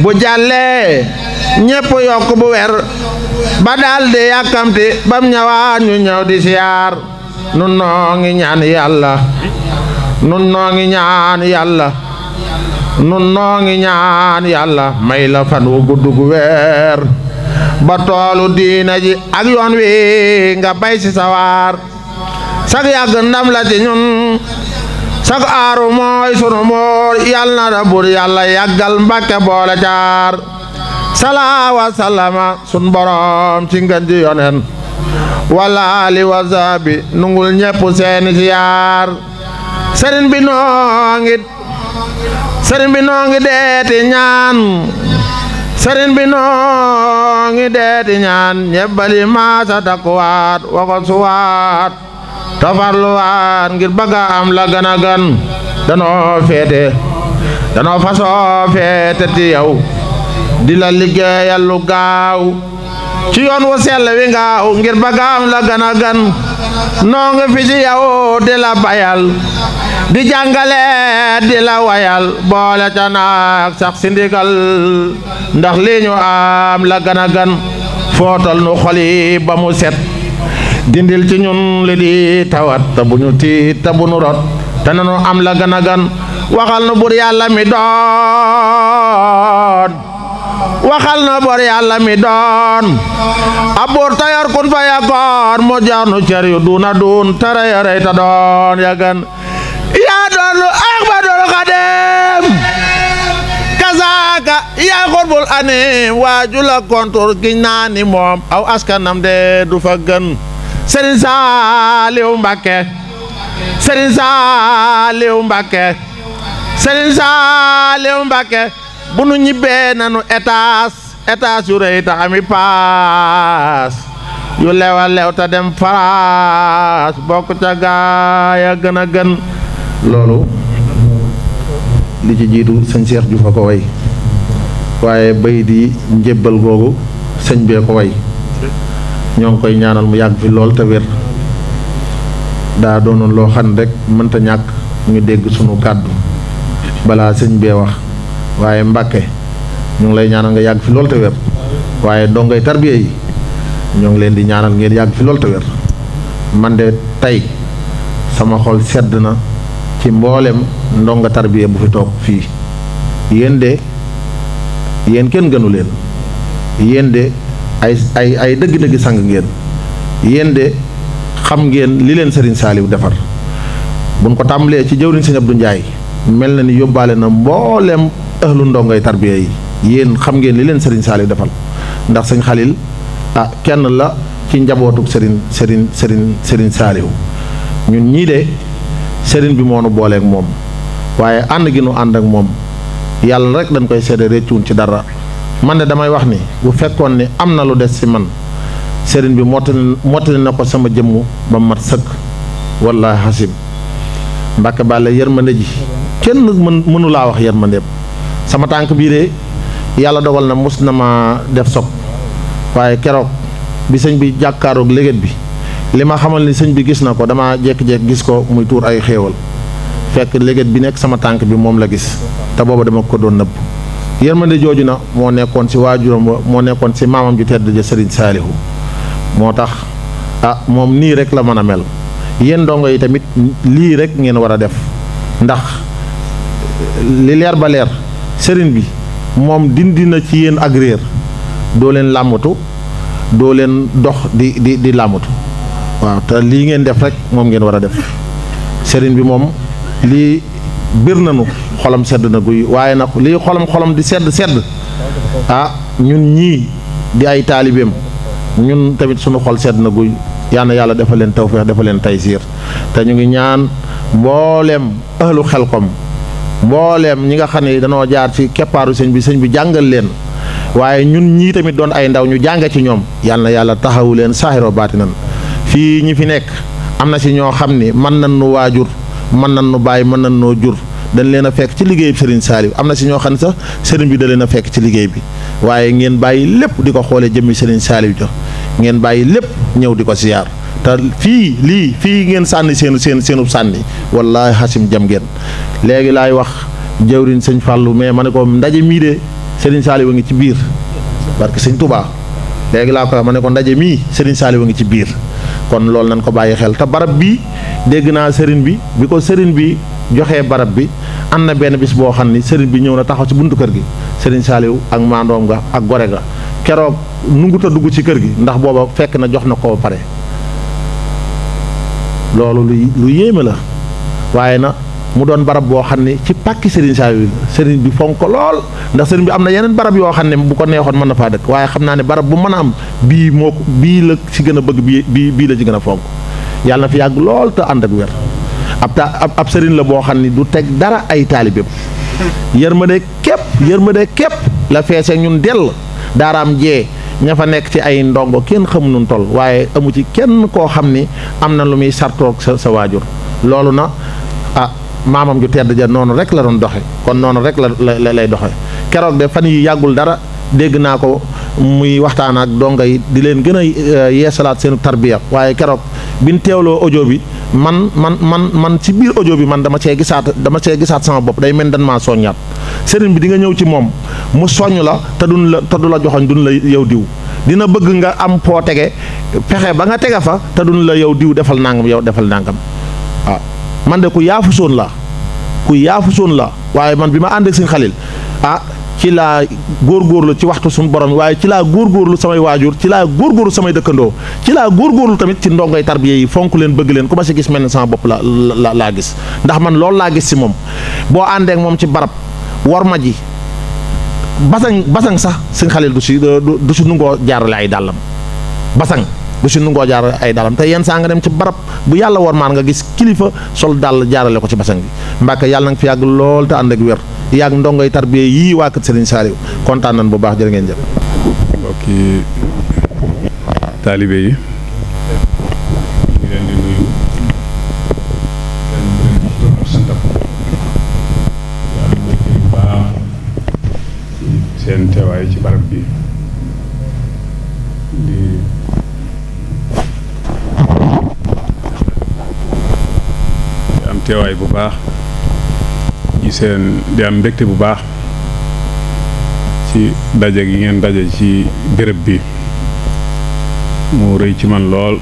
bu jàllee ñépp yokk bu wer ba daldi yàkkamti bam ñëwaat ñu ñëw di siyaar nun noo ngi ñaan yàlla nun noo ngi ñaan yàlla nun noo ngi ñaan yàlla may la fan wu gudd gu weer ba toolu diina ji ak yoon wi nga bay si sawaar sag yàgg ndam la ci ñun sag aaru mooy sunu moor yàlla na da bur yàlla yàggal Mbàkke boole caar salaa wa salama sun borom ci ngën ji yonen wala ali wa zabi nungul ñépp seeni siyaar sëriñ bi noo ngi deeti ñaan sëriñ bi noo ngi deeti ñaan ñebbali maasa takkuwaat wako suwaat tafarluwaat ngir bëgga am la gën a gën danoo fasoo feete ti yow di la liggéeyal lu gaaw ci yoon wu sell wi ngaaw ngir bëgga am la gën a gën noo ngi fi ci yow di la bayal di jàngale di la wayal boole ca naak sax si ndigal ndax li ñu am la gën a gën footal nu xoli ba mu set dindil ci ñun li di tawat te bu ñu tiit te bu nu rot te nanu am la gën a gën waxal nu bur yàlla mi doon waxal na bor yàlla mi doon abur tayor kun fa yakoon mu jox nu cër yu duna dun tere yorey ta doon yagan yaa doon lu Ahmadul Xadim kasaaka yaa xurbul anim waaju la kontur giñ naa ni moom aw askanam de du fa gën Serigne Saliou Mbacké Serigne Saliou Mbacké Serigne Saliou Mbacké bu nu ñibbee nanu étage yu rëy ta ami paas yu lewa lew ta dem faraas bokk ca gaaya gën a gën loolu li ci jiitu sëñ Cheikh Diouf a ko way waaye bay di njébbal googu sëñ bee ko way ñoo ngi koy ñaanal mu yàgg fi lool te wér daa doonoon loo xam rek mënta ñàkk ñu dégg sunu kàddu balaa sëñ bee wax waaye Mbàkke ñu ngi lay ñaanal nga yàgg fi lool te wér waaye dongay tarbiya yi ñoo ngi leen di ñaanal ngeen yàgg fi lool te wér man de tey sama xol sedd na ci mboolem ndonga tarbiya bu fi toog fii yéen de yéen kenn gënu leen yéen de ay dëgg-dëgg sang ngeen yéen de xam ngeen li leen Serigne Saliou defar buñ ko tàmbalee ci jëwriñ Serigne Abdou Ndiaye mel na ni yóbbaale na mboolem ëhlu ndongay tarbiya yi yéen xam ngeen li leen Serigne Saliou defal ndax sëñ Xalil kenn la ci njabootuk Serigne Saliou ñun ñii de Serigne bi moo nu booleek moom waaye ànd gi nu ànd ak moom yàlla rek dañ koy seede réccuwun ci dara man de damay wax ni bu fekkoon ni am na lu des ci man Serigne bi mottali na ko sama jëmm ba mat sëkk wallaahi xasim Mbàkke Bàlla yërmande ji kenn mënu laa wax yërmandeem sama tànk bii de yàlla dogal na mus na ma def sob waaye keroog bi sëñ bi jàkkaaroog léget bi li ma xamal ni sëñ bi gis na ko dama jékki-jékki gis ko muy tuur ay xéewal fekk léget bi nekk sama tànk bi moom la gis te booba dama ko doon nëbb yërmande jooju na moo nekkoon ci waajuram moo nekkoon ci maamam ju tedd ja Serigne Saliou moo tax moom nii rek la mën a mel yéen ndongo yi tamit lii rek ngeen war a def ndax li leer ba leer sëriñ bi moom dindi na ci yéen ak réer doo leen làmmatu doo leen dox di làmmatu waaw te lii ngeen def rek moom ngeen war a def sëriñ bi moom lii bir nañu xolam sedd na guy waaye nag lii xolam di sedd ñun ñii di ay taalibeem ñun tamit sunu xol sedd na guy yal na yàlla defal leen tawfeex defal leen taysiir te ñu ngi ñaan mbooleem ahlu Xelkom mbooleem ñi nga xam ne danoo jaar ci keppaaru sëñ bi jàngal leen waaye ñun ñii tamit doon ay ndaw ñu jànge ci ñoom yal na yàlla taxawu leen saahiro baatinan fii ñi fi nekk am na ci ñoo xam ni mën nañ nu waajur mën nañ nu bàyyi mën nañ noo jur dañ leen a fekk ci liggéey bi Serigne Saliou am na ci ñoo xam ne sax Serigne bi da leen a fekk ci liggéey bi waaye ngeen bàyyi lépp di ko xoolee jëmmi Serigne Saliou jox ngeen bàyyi lépp ñëw di ko siyaar te fii ngeen sànni seenub sànni wallaahi xasim jam ngeen léegi laay wax jëwriñ sëñ Fallou mais ma ne ko ndaje mii de Serigne Saliou a ngi ci biir parce que sëñ Touba léegi laa ko wax ma ne ko ndaje mii Serigne Saliou a ngi ci biir kon loolu nañ ko bàyyi xel te barab bii dégg naa Serigne bi ko Serigne bi joxee barab bi am na benn bis boo xam ni Serigne bi ñëw na taxaw ci buntu kër gi Serigne Saliou ak maandoom ga ak gore ga keroog nunguta dugg ci kër gi ndax booba fekk na jox na ko pare loolu lu yéeme la waaye na mu doon barab boo xam ne ci pàkki Serigne Saliou Serigne bi fonk ko lool ndax Serigne bi am na yeneen barab yoo xam ne bu ko neexoon mën na faa dëkk waaye xam naa ne barab bu mën a am bii la ci gën a bëgg bii la ci gën a fonk yàlla na fi yàgg lool te ànd ak wér ab Serigne la boo xam ne du teg dara ay taalibeem yërmande képp la feesee ñun dell daaraam jee ña fa nekk ci ay ndongo kenn xamu nun toll waaye amu ci kenn koo xam ni am na lu muy sartoog sa waajur loolu na maamam ju tedd ja noonu rek la doon doxe kon noonu rek la lay doxe keroog de fan yi yàggul dara dégg naa ko muy waxtaan ak donga yi di leen gën a yeesalaat seenu tarbiya waaye keroog biñ teewloo audio bi man ci biir audio bi man dama cee gisaat sama bopp day mel dan maa soññaat sëriñ bi di nga ñëw ci moom mu soññ la te du la joxoñ duñ la yow diw dina bëgg nga am foo tege fexe ba nga tege fa te duñ la yow diw defal nangam yow defal nangam waaw man de ku yaafu soon la waaye man bi ma ànd ak sëñ Xalil ci laa góorgóorlu ci waxtu suñu borom waaye ci laa góorgóorlu samay waajur ci laa góorgóorlu samay dëkkandoo ci laa góorgóorlu tamit ci ndongoy tarbiya yi fonk leen bëgg leen ku ma si gis mel ne sama bopp laa gis ndax man loolu laa gis si moom boo àndee ak moom ci barab war ma ji basang sax sëñ Xalil du si nungoo jaarale ay dàllam basang du si nungoo jaarale ay dàllam te yenn saa nga dem ci barab bu yàlla war maan nga gis kilifa sol dàll jaarale ko ci basang bi Mbàkke yàlla nga fi yàgg lool te ànd ak wér yàgg ndongoy tarbiya yii waa kër Serigne Saliou kontaan nañ bu baax jërë ngeen jëf. mbokki taalibe yi ñu leen di nuyu seen teewaay ci barab bi di am teewaay bu baax ci seen di am mbégte bu baax ci daje gi ngeen daje ci béréb bi mu rëy ci man lool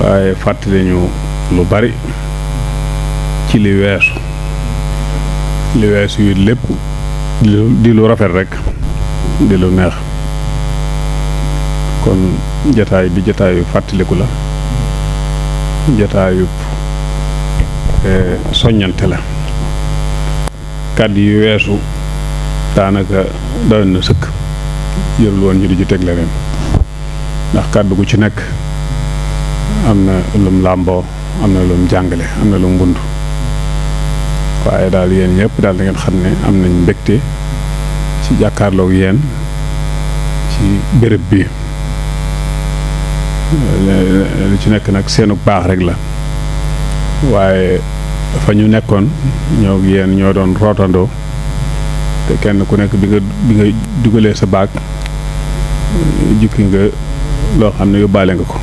waaye fàttali ñu lu bari ci li weesu yi lépp di lu rafet rek di lu neex kon jataay bi jataayu fàttaliku la jataayu soññante la kàddu yu weesu daanaka doon na sëkk jërul woon ñu di ci teg leneen ndax kàddu gu ci nekk am na lum làmboo am na lum jàngale am na lum ngund waaye daal yéen ñëpp daal da ngeen xam ne am nañ mbégte ci jàkkaarloog yéen ci béréb bi li ci nekk nag seenu baax rek la waaye fa ñu nekkoon ñoo yéen ñoo doon rootandoo te kenn ku nekk bi nga dugalee sa baag jukki nga loo xam ne yóbbaale nga ko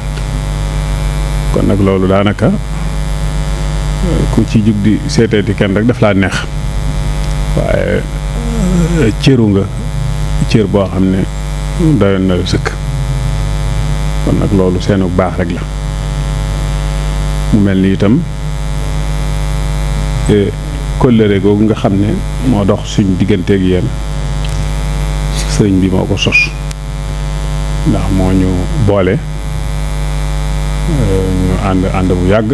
kon nag loolu daanaka ku ci jug di seeteeti kenn rek daf laa neex waaye cëru nga cër boo xam ne doyoon na la sëkk kon nag loolu seenu baax rek la mu mel ni itam kóllëre googu nga xam ne moo dox suñ digganteeg yéen sëriñ bi moo ko sos ndax moo ñu boole ñu ànd bu yàgg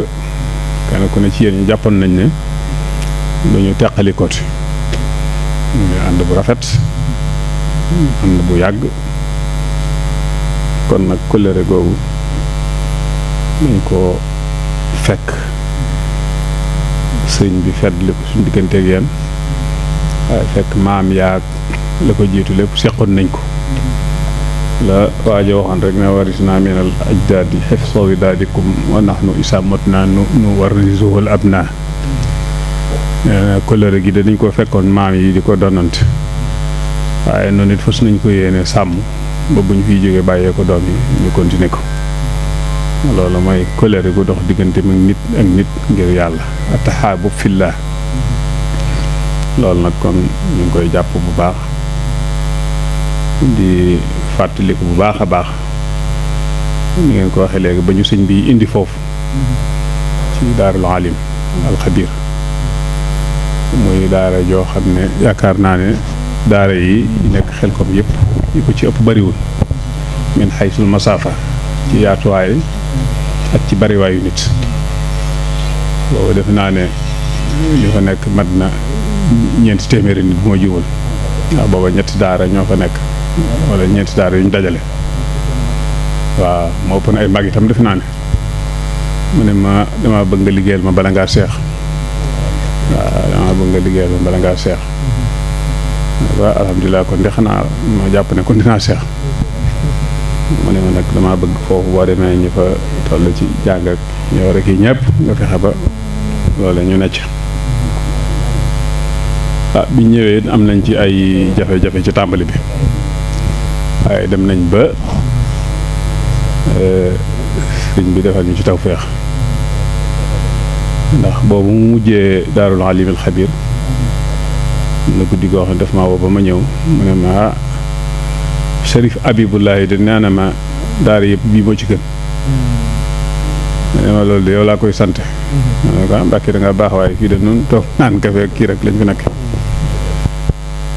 kenn ku ne ci yéen ñu jàppoon nañ ne duñu teqalikooti ñu ànd bu rafet ànd bu yàgg kon nag kóllëre googu dañ ko fekk sëñ bi fedd lépp suñu digganteeg yéen waaye fekk maam yaag la ko jiitu lépp seqoon nañ ko la waajo waxoon rek ne warisna minal ajdaadi xifsa widaadikum wa nahnu isaamatna nu warisuhul abna nee na kóllëre gi dañ ko fekkoon maam yi di ko donante waaye noonu it fas nañ ko yéene sàmm ba bu ñu fiy jógee bàyyee ko doom yi ñu continuer ko loolu mooy kóllëre gu dox diggante mag nit ak nit ngir yàlla ataxaabu fillah loolu nag kon ñu ngi koy jàpp bu baax di fàttaliku bu baax a baax ni ngeen ko waxee léegi ba ñu sëñ bi indi foofu ci daarul alim alxabir muy daara joo xam ne yaakaar naa ne daara yi nekk Xelkom yëpp yi ko ci ëpp bariwul min xaysul masaafa ci yaatuwaay ak ci bariwaayu nit boobu def naa ne li fa nekk mat na ñeenti téeméeri nit bu ma jiwul waaw booba ñetti daara ñoo fa nekk wala ñeenti daara yu ñu dajale waaw moo ëpp na ay mag itam def naa ne mu ne ma dama bëgg nga liggéeyal ma bala ngaa seex waaw dama bëgg nga liggéeyal ma bala ngaa seex waaw alhamdulilah kon de xanaa ma jàpp ne kon dinaa seex mu ne ma nag dama bëgg foofu boo demee ñu fa toll ci jàng ak ñëw rek yi ñëpp nga fexe ba loole ñu necc bi ñëwee am nañ ci ay jafe-jafe ci tàmbali bi waaye dem nañ ba sëñ bi defal ñu ci tawfeex ndax boobu mu mujjee daarul alim al xabir na guddi goo xam ne daf maa woo ba ma ñëw mu ne ma Cherif Abibullahi de nee na ma daara yëpp bii moo ci gën ne ma loolu de yow laa koy sante ma ne ko Mbàkke da nga baax waaye fii de nun toog naan kafe kii rek lañ fi nekk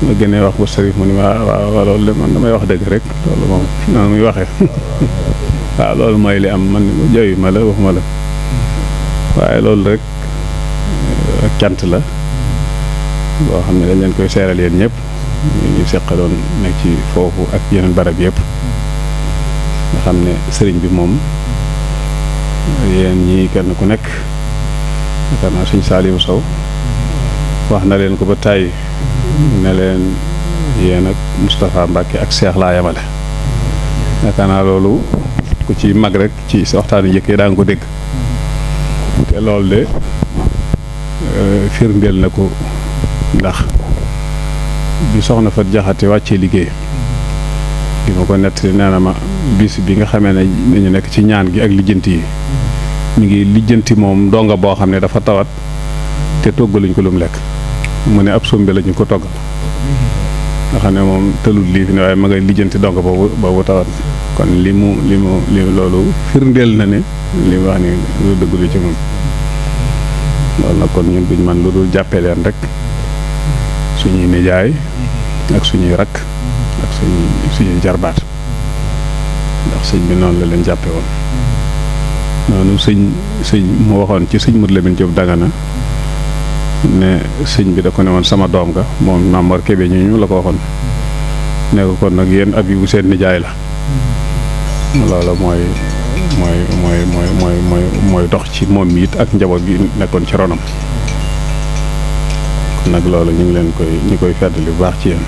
ma génnee wax ko sërif mu ni waaw loolu de man damay wax dëgg rek loolu moom noonu muy waxee waaw loolu mooy li am man joyu ma la waxuma la waaye loolu rek ak cant la boo xam ne dañ leen koy seeral yéen ñëpp ñu seqaloon nekk ci foofu ak yeneen barab yëpp nga xam ne sëriñ bi moom yéen ñii kenn ku nekk yaakaar naa Sëñ Saliou Sow wax na leen ko ba tàyyi ne leen yéen ak Moustapha Mbacke ak Cheikh laa yemale yaakaar naa loolu ku ci mag rek ci sa waxtaan yu njëkkee daa nga ko dégg te loolu de firndeel na ko ndax bi soxna Fat Jaxate wàccee liggéey bi ma ko nettali nee na ma bis bi nga xamee ne dañu nekk ci ñaan gi ak lijjanti yi mi ngi lijjanti moom donga boo xam ne dafa tawat te toggaluñ ko lu mu lekk mu ne ab sombi lañu ko toggal nga xam ne moom tëlul lii fi ne waaye ma ngay lijjanti donga boobu tawat kon li loolu firndeel na ne li mu wax ni lu dëgg lu ci moom loolu nag kon ñun duñ man lu dul jàppee leen rek suñuy nijaay ak suñuy rakk ak suñuy jarbaat ndax sëñ bi noonu la leen jàppe woon noonu sëñ mu waxoon ci sëñ Modou Lamine Diop Dagana ne sëñ bi da ko ne woon sama doom ga moom Mamor Kébé ñu la ko waxoon ne ko kon nag yéen ab yu seen nijaay la loolu mooy dox ci moom mi it ak njaboot gi nekkoon ci ronam kon nag loolu ñu ngi koy feddali bu baax ci yéen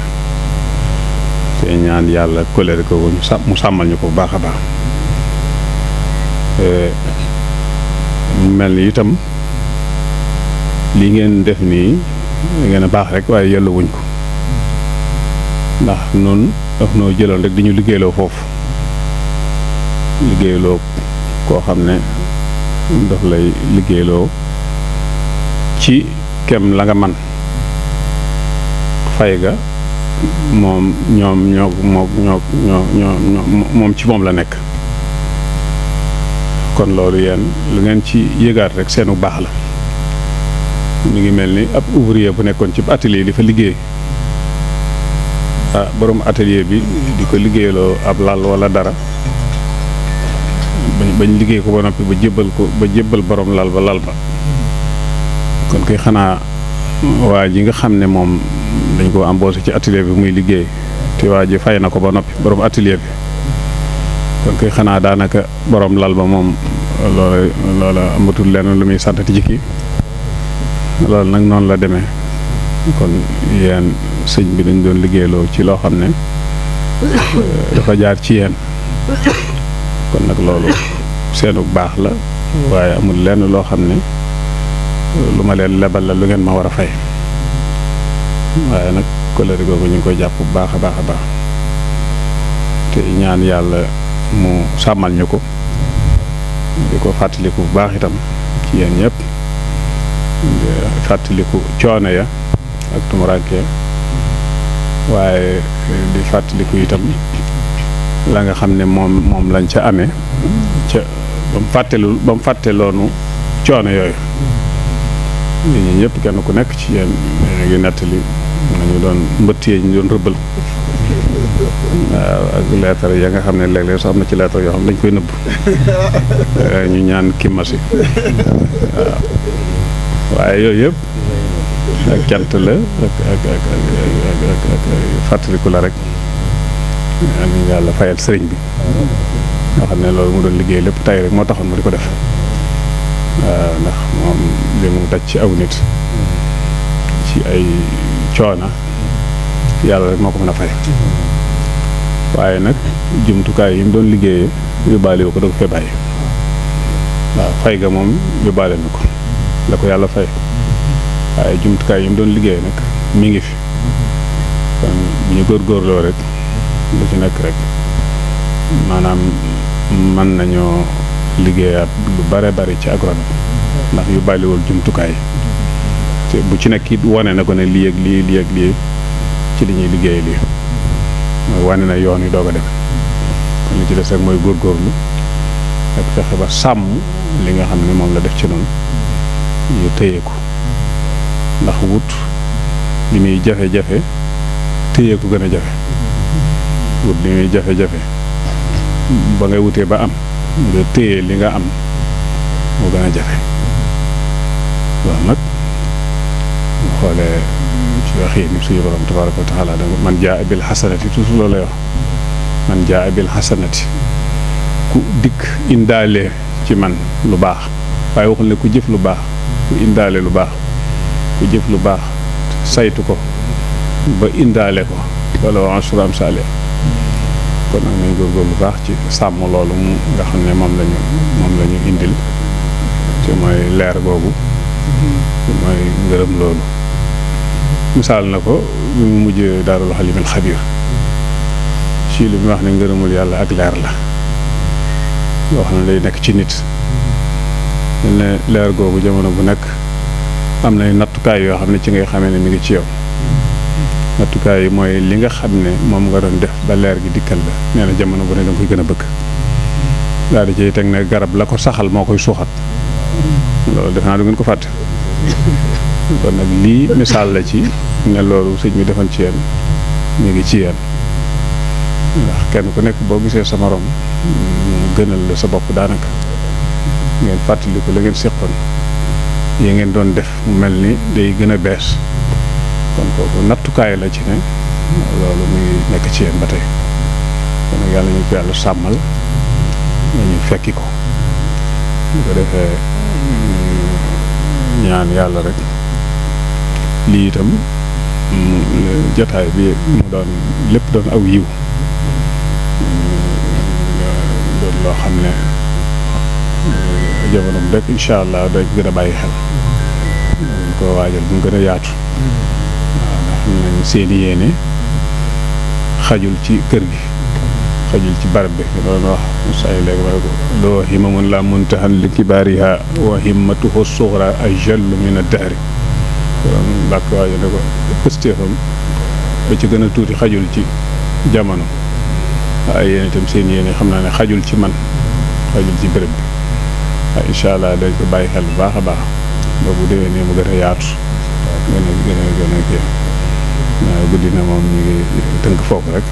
te ñaan yàlla kolere ko mu sàmmal ñu ko bu baax a baax mu mel ni itam li ngeen def nii ngeen a baax rek waaye yellu wuñ ko ndax noonu daf noo jëloon rek di ñu liggéeyloo foofu liggéeyloo koo xam ne daf lay liggéeyloo ci kem la nga man fay ga moom moom ci moom la nekk kon loolu yéen lu ngeen ci yëgaat rek seenu baax la mi ngi mel ni ab ouvrier bu nekkoon ci atelier di fa liggéey borom atelier bi di ko liggéeyloo ab lal wala dara bañ liggéey ko ba noppi ba jébbal borom lal ba kon koy xanaa waa ji nga xam ne moom dañ ko embauché ci atelier bi muy liggéey te waa ji fay na ko ba noppi borom atelier bi kon koy xanaa daanaka borom lal ba moom loola amatul lenn lu muy santati ci kii loolu nag noonu la demee kon yéen sëñ bi dañ doon liggéeyloo ci loo xam ne dafa jaar ci yéen kon nag loolu seenu baax la waaye amul lenn loo xam ne lu ma leen lebal la lu ngeen ma war a fay waaye nag kóllëre googu ñu ngi koy jàpp bu baax a baax a baax te ñaan yàlla mu sàmmal ñu ko di ko fàttaliku bu baax itam ci yéen ñëpp fàttaliku coono ya ak tumuraanke waaye di fàttaliku itam la nga xam ne moom lañ ca amee ca ba mu fàtteloonu coono yooyu nit ñi ñëpp kenn ku nekk ci yéen ngi nettali nañu doon mbëtt yi ñu doon rëbbal waaw ak leetar ya nga xam ne léeg-léeg sax am na ci leetar yoo xam ne dañ koy nëbb ñu ñaan kimmasi waaw waaye yooyu yëpp ak cant la ak fàttaliku la rek ñu yàlla fayal sëriñ bi nga xam ne loolu mu doon liggéey lépp tay rek moo taxoon mu di ko def waaw ndax moom li mu daj ci aw nit ci ay coona yàlla rek moo ko mën a fay waaye nag jumtukaay yi mu doon liggéeyee yóbbaale wu ko da ko fee bàyyi waaw fay ga moom yóbbaale na ko la ko yàlla fay waaye jumtukaay yi mu doon liggéey nag mi ngi fi kon bu ñu góorgóorloo rek lu ci nekk rek maanaam mën nañoo liggéeyaat lu bare bari ci agronome ndax yu bàyyiwul jumtukaay te bu ci nekk it wane na ko ne lii ak lii ci li ñuy liggéey lii mooy wane na yoon wi doog a dem kon li ci des rek mooy góorgóorlu ak fexe ba sàmm li nga xam ne moom la def ci noonu ñu téye ko ndax wut li muy jafe-jafe téye ko gën a jafe wut li muy jafe-jafe ba ngay wutee ba am nga téye li nga am moo gën a jafe loolu nag xoolee ci wax yi ni suñu borom tabaaraka wa taala da man jaa bil xasanati toujours loolu lay wax man jaa bil xasanati ku dikk indaale ci man lu baax waaye waxul ne ku jëf lu baax ku indaale lu baax ku jëf lu baax saytu ko ba indaale ko wala wa ashru amsaale kon nag nañ góorgóorlu lu baax ci sàmm loolu mu nga xam ne moom lañu indil te mooy leer googu te mooy ngërëm loolu misaal na ko bi mu mujjee daarul xalimil xabiir ci li mu wax ne ngërëmul yàlla ak leer la yoo xam ne day nekk ci nit ne leer googu jamono bu nekk am nay nattukaay yoo xam ne ci ngay xamee ne mi ngi ci yow nattukaay yi mooy li nga xam ne moom nga doon def ba leer gi dikkal la nee na jamono bu ne danga koy gën a bëgg daal di ciy teg ne garab la ko saxal moo koy suuxat loolu def naa du ngeen ko fàtte kon nag lii misaal la ci ne loolu sëñ bi defoon ci yéen ñu ngi ci yéen ndax kenn ku nekk boo gisee sa morom gënal la sa bopp daanaka ngeen fàttaliku la ngeen séqoon yi ngeen doon def mu mel ni day gën a bees kon kooku nattukaay la ci ne loolu mu ngi nekk ci yéen ba tey kon nag yàlla ñu ko yàlla sàmmal ñu fekki ko bu ko defee ñaan yàlla rek lii itam jotaay bi mu doon lépp doon aw yiw doon loo xam ne jamono bu rek incha allah dañ gën a bàyyi xel dañ ko waajal bu mu gën a yaatu waaw ndax xam nañ seeni yéene xajul ci kër gi xajul ci barab bi loolu wax say léegi ma ko loo himamun la muntahan li kibaariha wa himmatuhu suxra ajallu min ad-dahri mbàkk waajo ne ko pëstéefam ba ci gën a tuuti xajul ci jamono waaye yéen itam seen yéene xam naa ne xajul ci man xajul ci béréb bi waaye incha allah dañ ko bàyyi xel bu baax a baax ba bu déwee nii mu gën a yaatu gën a kii waaye guddi na moom ñu ngi tënk foofu rek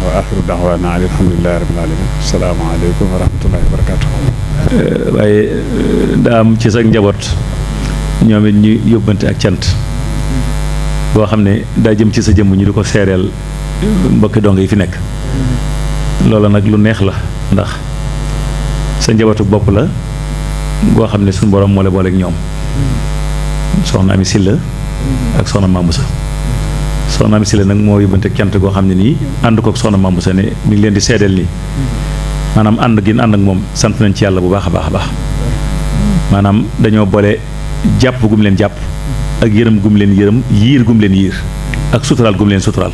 wa axiru da'waana alhamdulillahi rabbil alamin asalaamaaleykum wa rahmatullahi wa barakatuh waaye daa am ci sa njaboot ñoom it ñu yóbbante ak cant boo xam ne daa jëm ci sa jëmm ñu di ko seereel mbokki dong yi fi nekk loolu nag lu neex la ndax sa njabootu bopp la boo xam ne suñu borom moo la booleeg ñoom soxna Ami Silla ak soxna Mamoussa soxna Ami Silla nag moo yóbbante cant goo xam ne nii ànd kook soxna Mamoussa ne mi ngi leen di seedeel nii maanaam ànd gi ànd ak moom sant nañ ci yàlla bu baax a baax a baax maanaam dañoo boole jàpp gum leen jàpp ak yërëm gum leen yërëm yiir gum leen yiir ak suturaal gum leen suturaal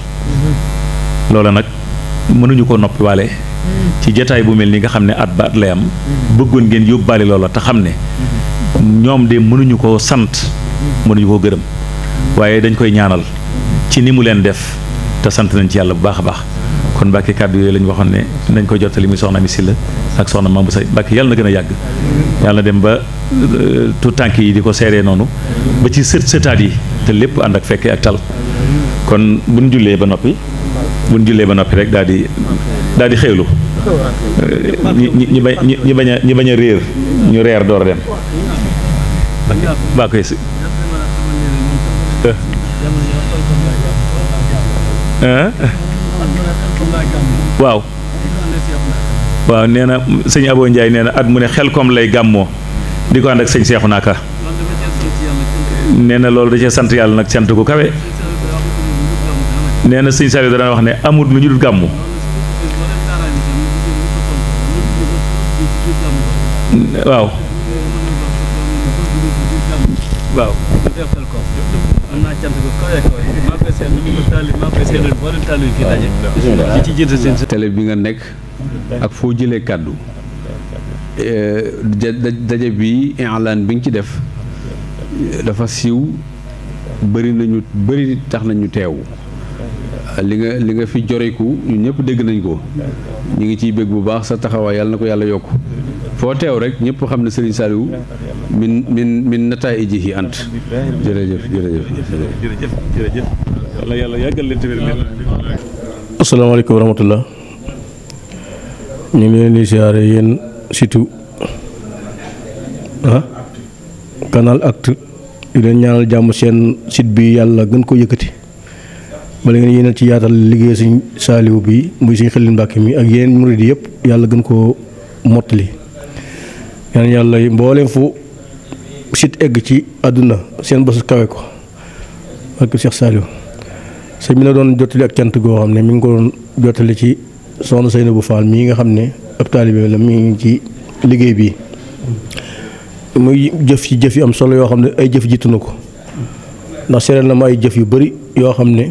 loola nag mënuñu ko noppiwaale ci jataay bu mel ni nga xam ne at ba at lay am bëggoon ngeen yóbbaale loola te xam ne ñoom de mënuñu koo sant mënuñu koo gërëm waaye dañ koy ñaanal ci ni mu leen def te sant nañ ci yàlla bu baax a baax kon Mbàkke kàddu yooyu lañ waxoon ne nañ ko jottali muy soxna Ami Silla ak soxna Mamoussa Mbàkke yàlla na gën a yàgg yàlla na dem ba tout tànk yi di ko seeree noonu ba ci sëtaat yi te lépp ànd ak fekke ak tal kon buñ jullee ba noppi rek daal di xewlu ñi bañ a réer ñu reer door a dem baa koy si waaw nee na sëñ Abo Ndiaye nee na at mu ne xel kom lay gàmmoo di ko ànd ak sëñ Seexu Naaka nee na loolu da cee sant yàlla nag sant gu kawe nee na sëñ Saliou dana wax ne amul lu ñu dul gàmmu waaw télé bi nga nekk ak foo jëlee kàddu daje bi inlaan bi nga ci def dafa siiw bëri tax nañu teew li nga fi joreeku ñun ñëpp dégg nañ ko ñu ngi ciy bég bu baax sa taxawaay yàlla na ko yàlla yokk foo teew rek ñëpp xam ne Serigne Saliou min nataay ji yi ant jërëjëf yàlla yàlla yàggal leen te wér leen. asalaamaaleykum wa rahmatullah. ñu ngi leen di siyaare yéen surtout Canal Actu di leen ñaanal jàmm seen site bi yàlla gën ko yëkkati bala ngeen yéenal ci yaatal liggéey Sëñ Saaliw bi muy Sëñ Xalil Mbàkke mi ak yeneen murid yëpp yàlla gën koo mottali ñaan yàlla mbooleem fu site egg ci àdduna seen bës kawe ko ak Cheikh Saaliw sëñ bi la doon jottali ak cant goo xam ne mi ngi ko doon jottali ci soxna Seynabou Fall mii nga xam ne ab taalibe la mi ngi ci liggéey bi muy jëf ci jëf yu am solo yoo xam ne ay jëf jiitu na ko ndax seereel na ma ay jëf yu bari yoo xam ne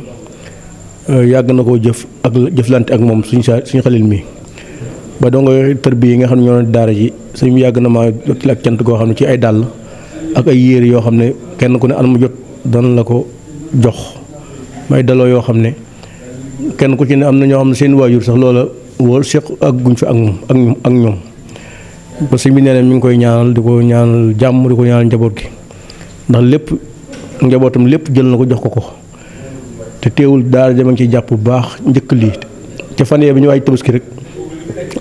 yàgg na koo jëf ak jëflante ak moom suñu Xalil mi ba doo nga tër bi yi nga xam ne ñoo daara ji sëñ bi yàgg na maa jottali ak cant goo xam ne ci ay dàll ak ay yére yoo xam ne kenn ku ne an mu jot dana la ko jox may daloo yoo xam ne kenn ku ci ne am na ñoo xam ne seen waajur sax loola wóor seq ak guñ fi ak moom ak ñoom ba sëñ bi nee na mi ngi koy ñaanal di ko ñaanal jàmm di ko ñaanal njaboot gi ndax lépp njabootam lépp jël na ko jox ko te teewul daara jama ngi ciy jàpp bu baax njëkk lii ca fan yee bi ñu waaj tabaski rek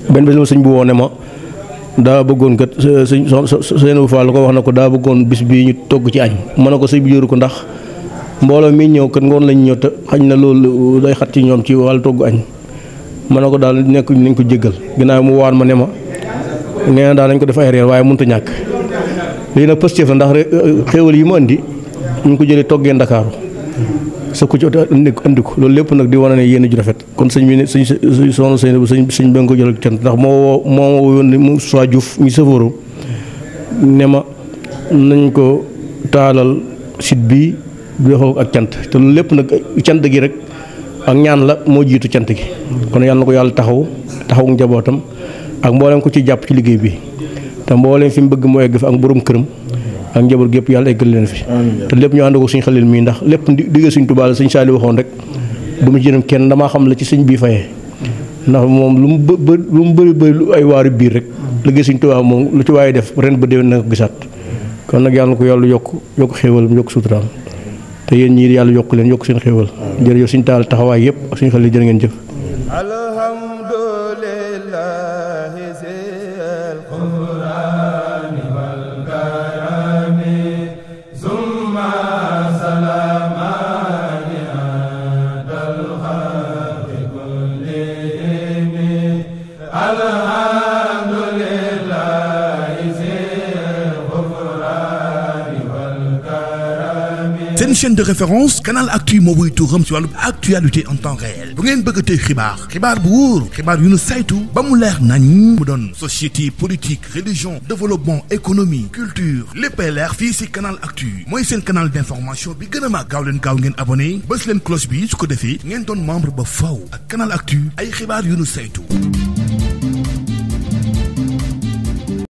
benn bés ma sëñ bu woone ma daa bëggoon kat sëñ Seynabou Fall ko wax na ko daa bëggoon bis bii ñu togg ci añ mën na ko sëñ bi jóoru ko ndax mbooloo mi ñëw kat ngoon lañ ñëw te xañ na loolu day xat ci ñoom ci wàllu togg añ mën na ko daal nekk nañ ko jéggal ginnaaw mu waan ma ne ma nee na daal nañ ko def ay reer waaye mënut a ñàkk lii nag positif la ndax xéewal yi ma indi ñu ngi ko jëlee toggee Ndakaaru sa ku ci indi ko loolu lépp nag di wane ne yéen ju rafet kon sëñ bi ne sëñ soxna Seynabou sëñ ba nga ko jël cant ndax moo yónni mu soit Diouf mi safóoru ne ma nañ ko taalal site bi defoo ak cant te loolu lépp nag cant gi rek ak ñaan la moo jiitu cant gi kon yàlla na ko yàlla taxaw njabootam ak mboolem ko ci jàpp ci liggéey bi te mboolem fi mu bëgg moo egg fi ak borom këram ak njaboot gépp yàlla eggal leen fi te lépp ñu ànd ko Sëñ Xalil mii ndax lépp diggee Sëñ Tuubaa la Sëñ Saaliw waxoon rek du ma jërëm kenn damaa xam la ci sëñ bii fayee ndax moom lu mu bëri lu ay waari biir rek liggéey Sëñ Tuubaa moom lu ci waaye def ren ba déwén na ko gisaat kon nag yàlla na ko yàlla yokk xéewalam yokk suturaam te yéen ñii yàlla yokk leen yokk seen xéewal jërëjëf Sëñ Taal taxawaay yëpp ak Sëñ Xalil jërë ngeen jëf C'est une chaîne de référence Canal Actu moo wuy turam ci wàllu actualité en temps réel bu ngeen bëgg a tey xibaar bu wóor xibaar yu nu saytu ba mu leer nañ mu doon société politique religion développement économie culture léppay leer fii ci Canal Actu mooy seen canal d'information bi gën a mag gaaw ngeen abonné bës leen cloche bi su ko defee ngeen doon membre ba faw ak Canal Actu ay xibaar yu nu saytu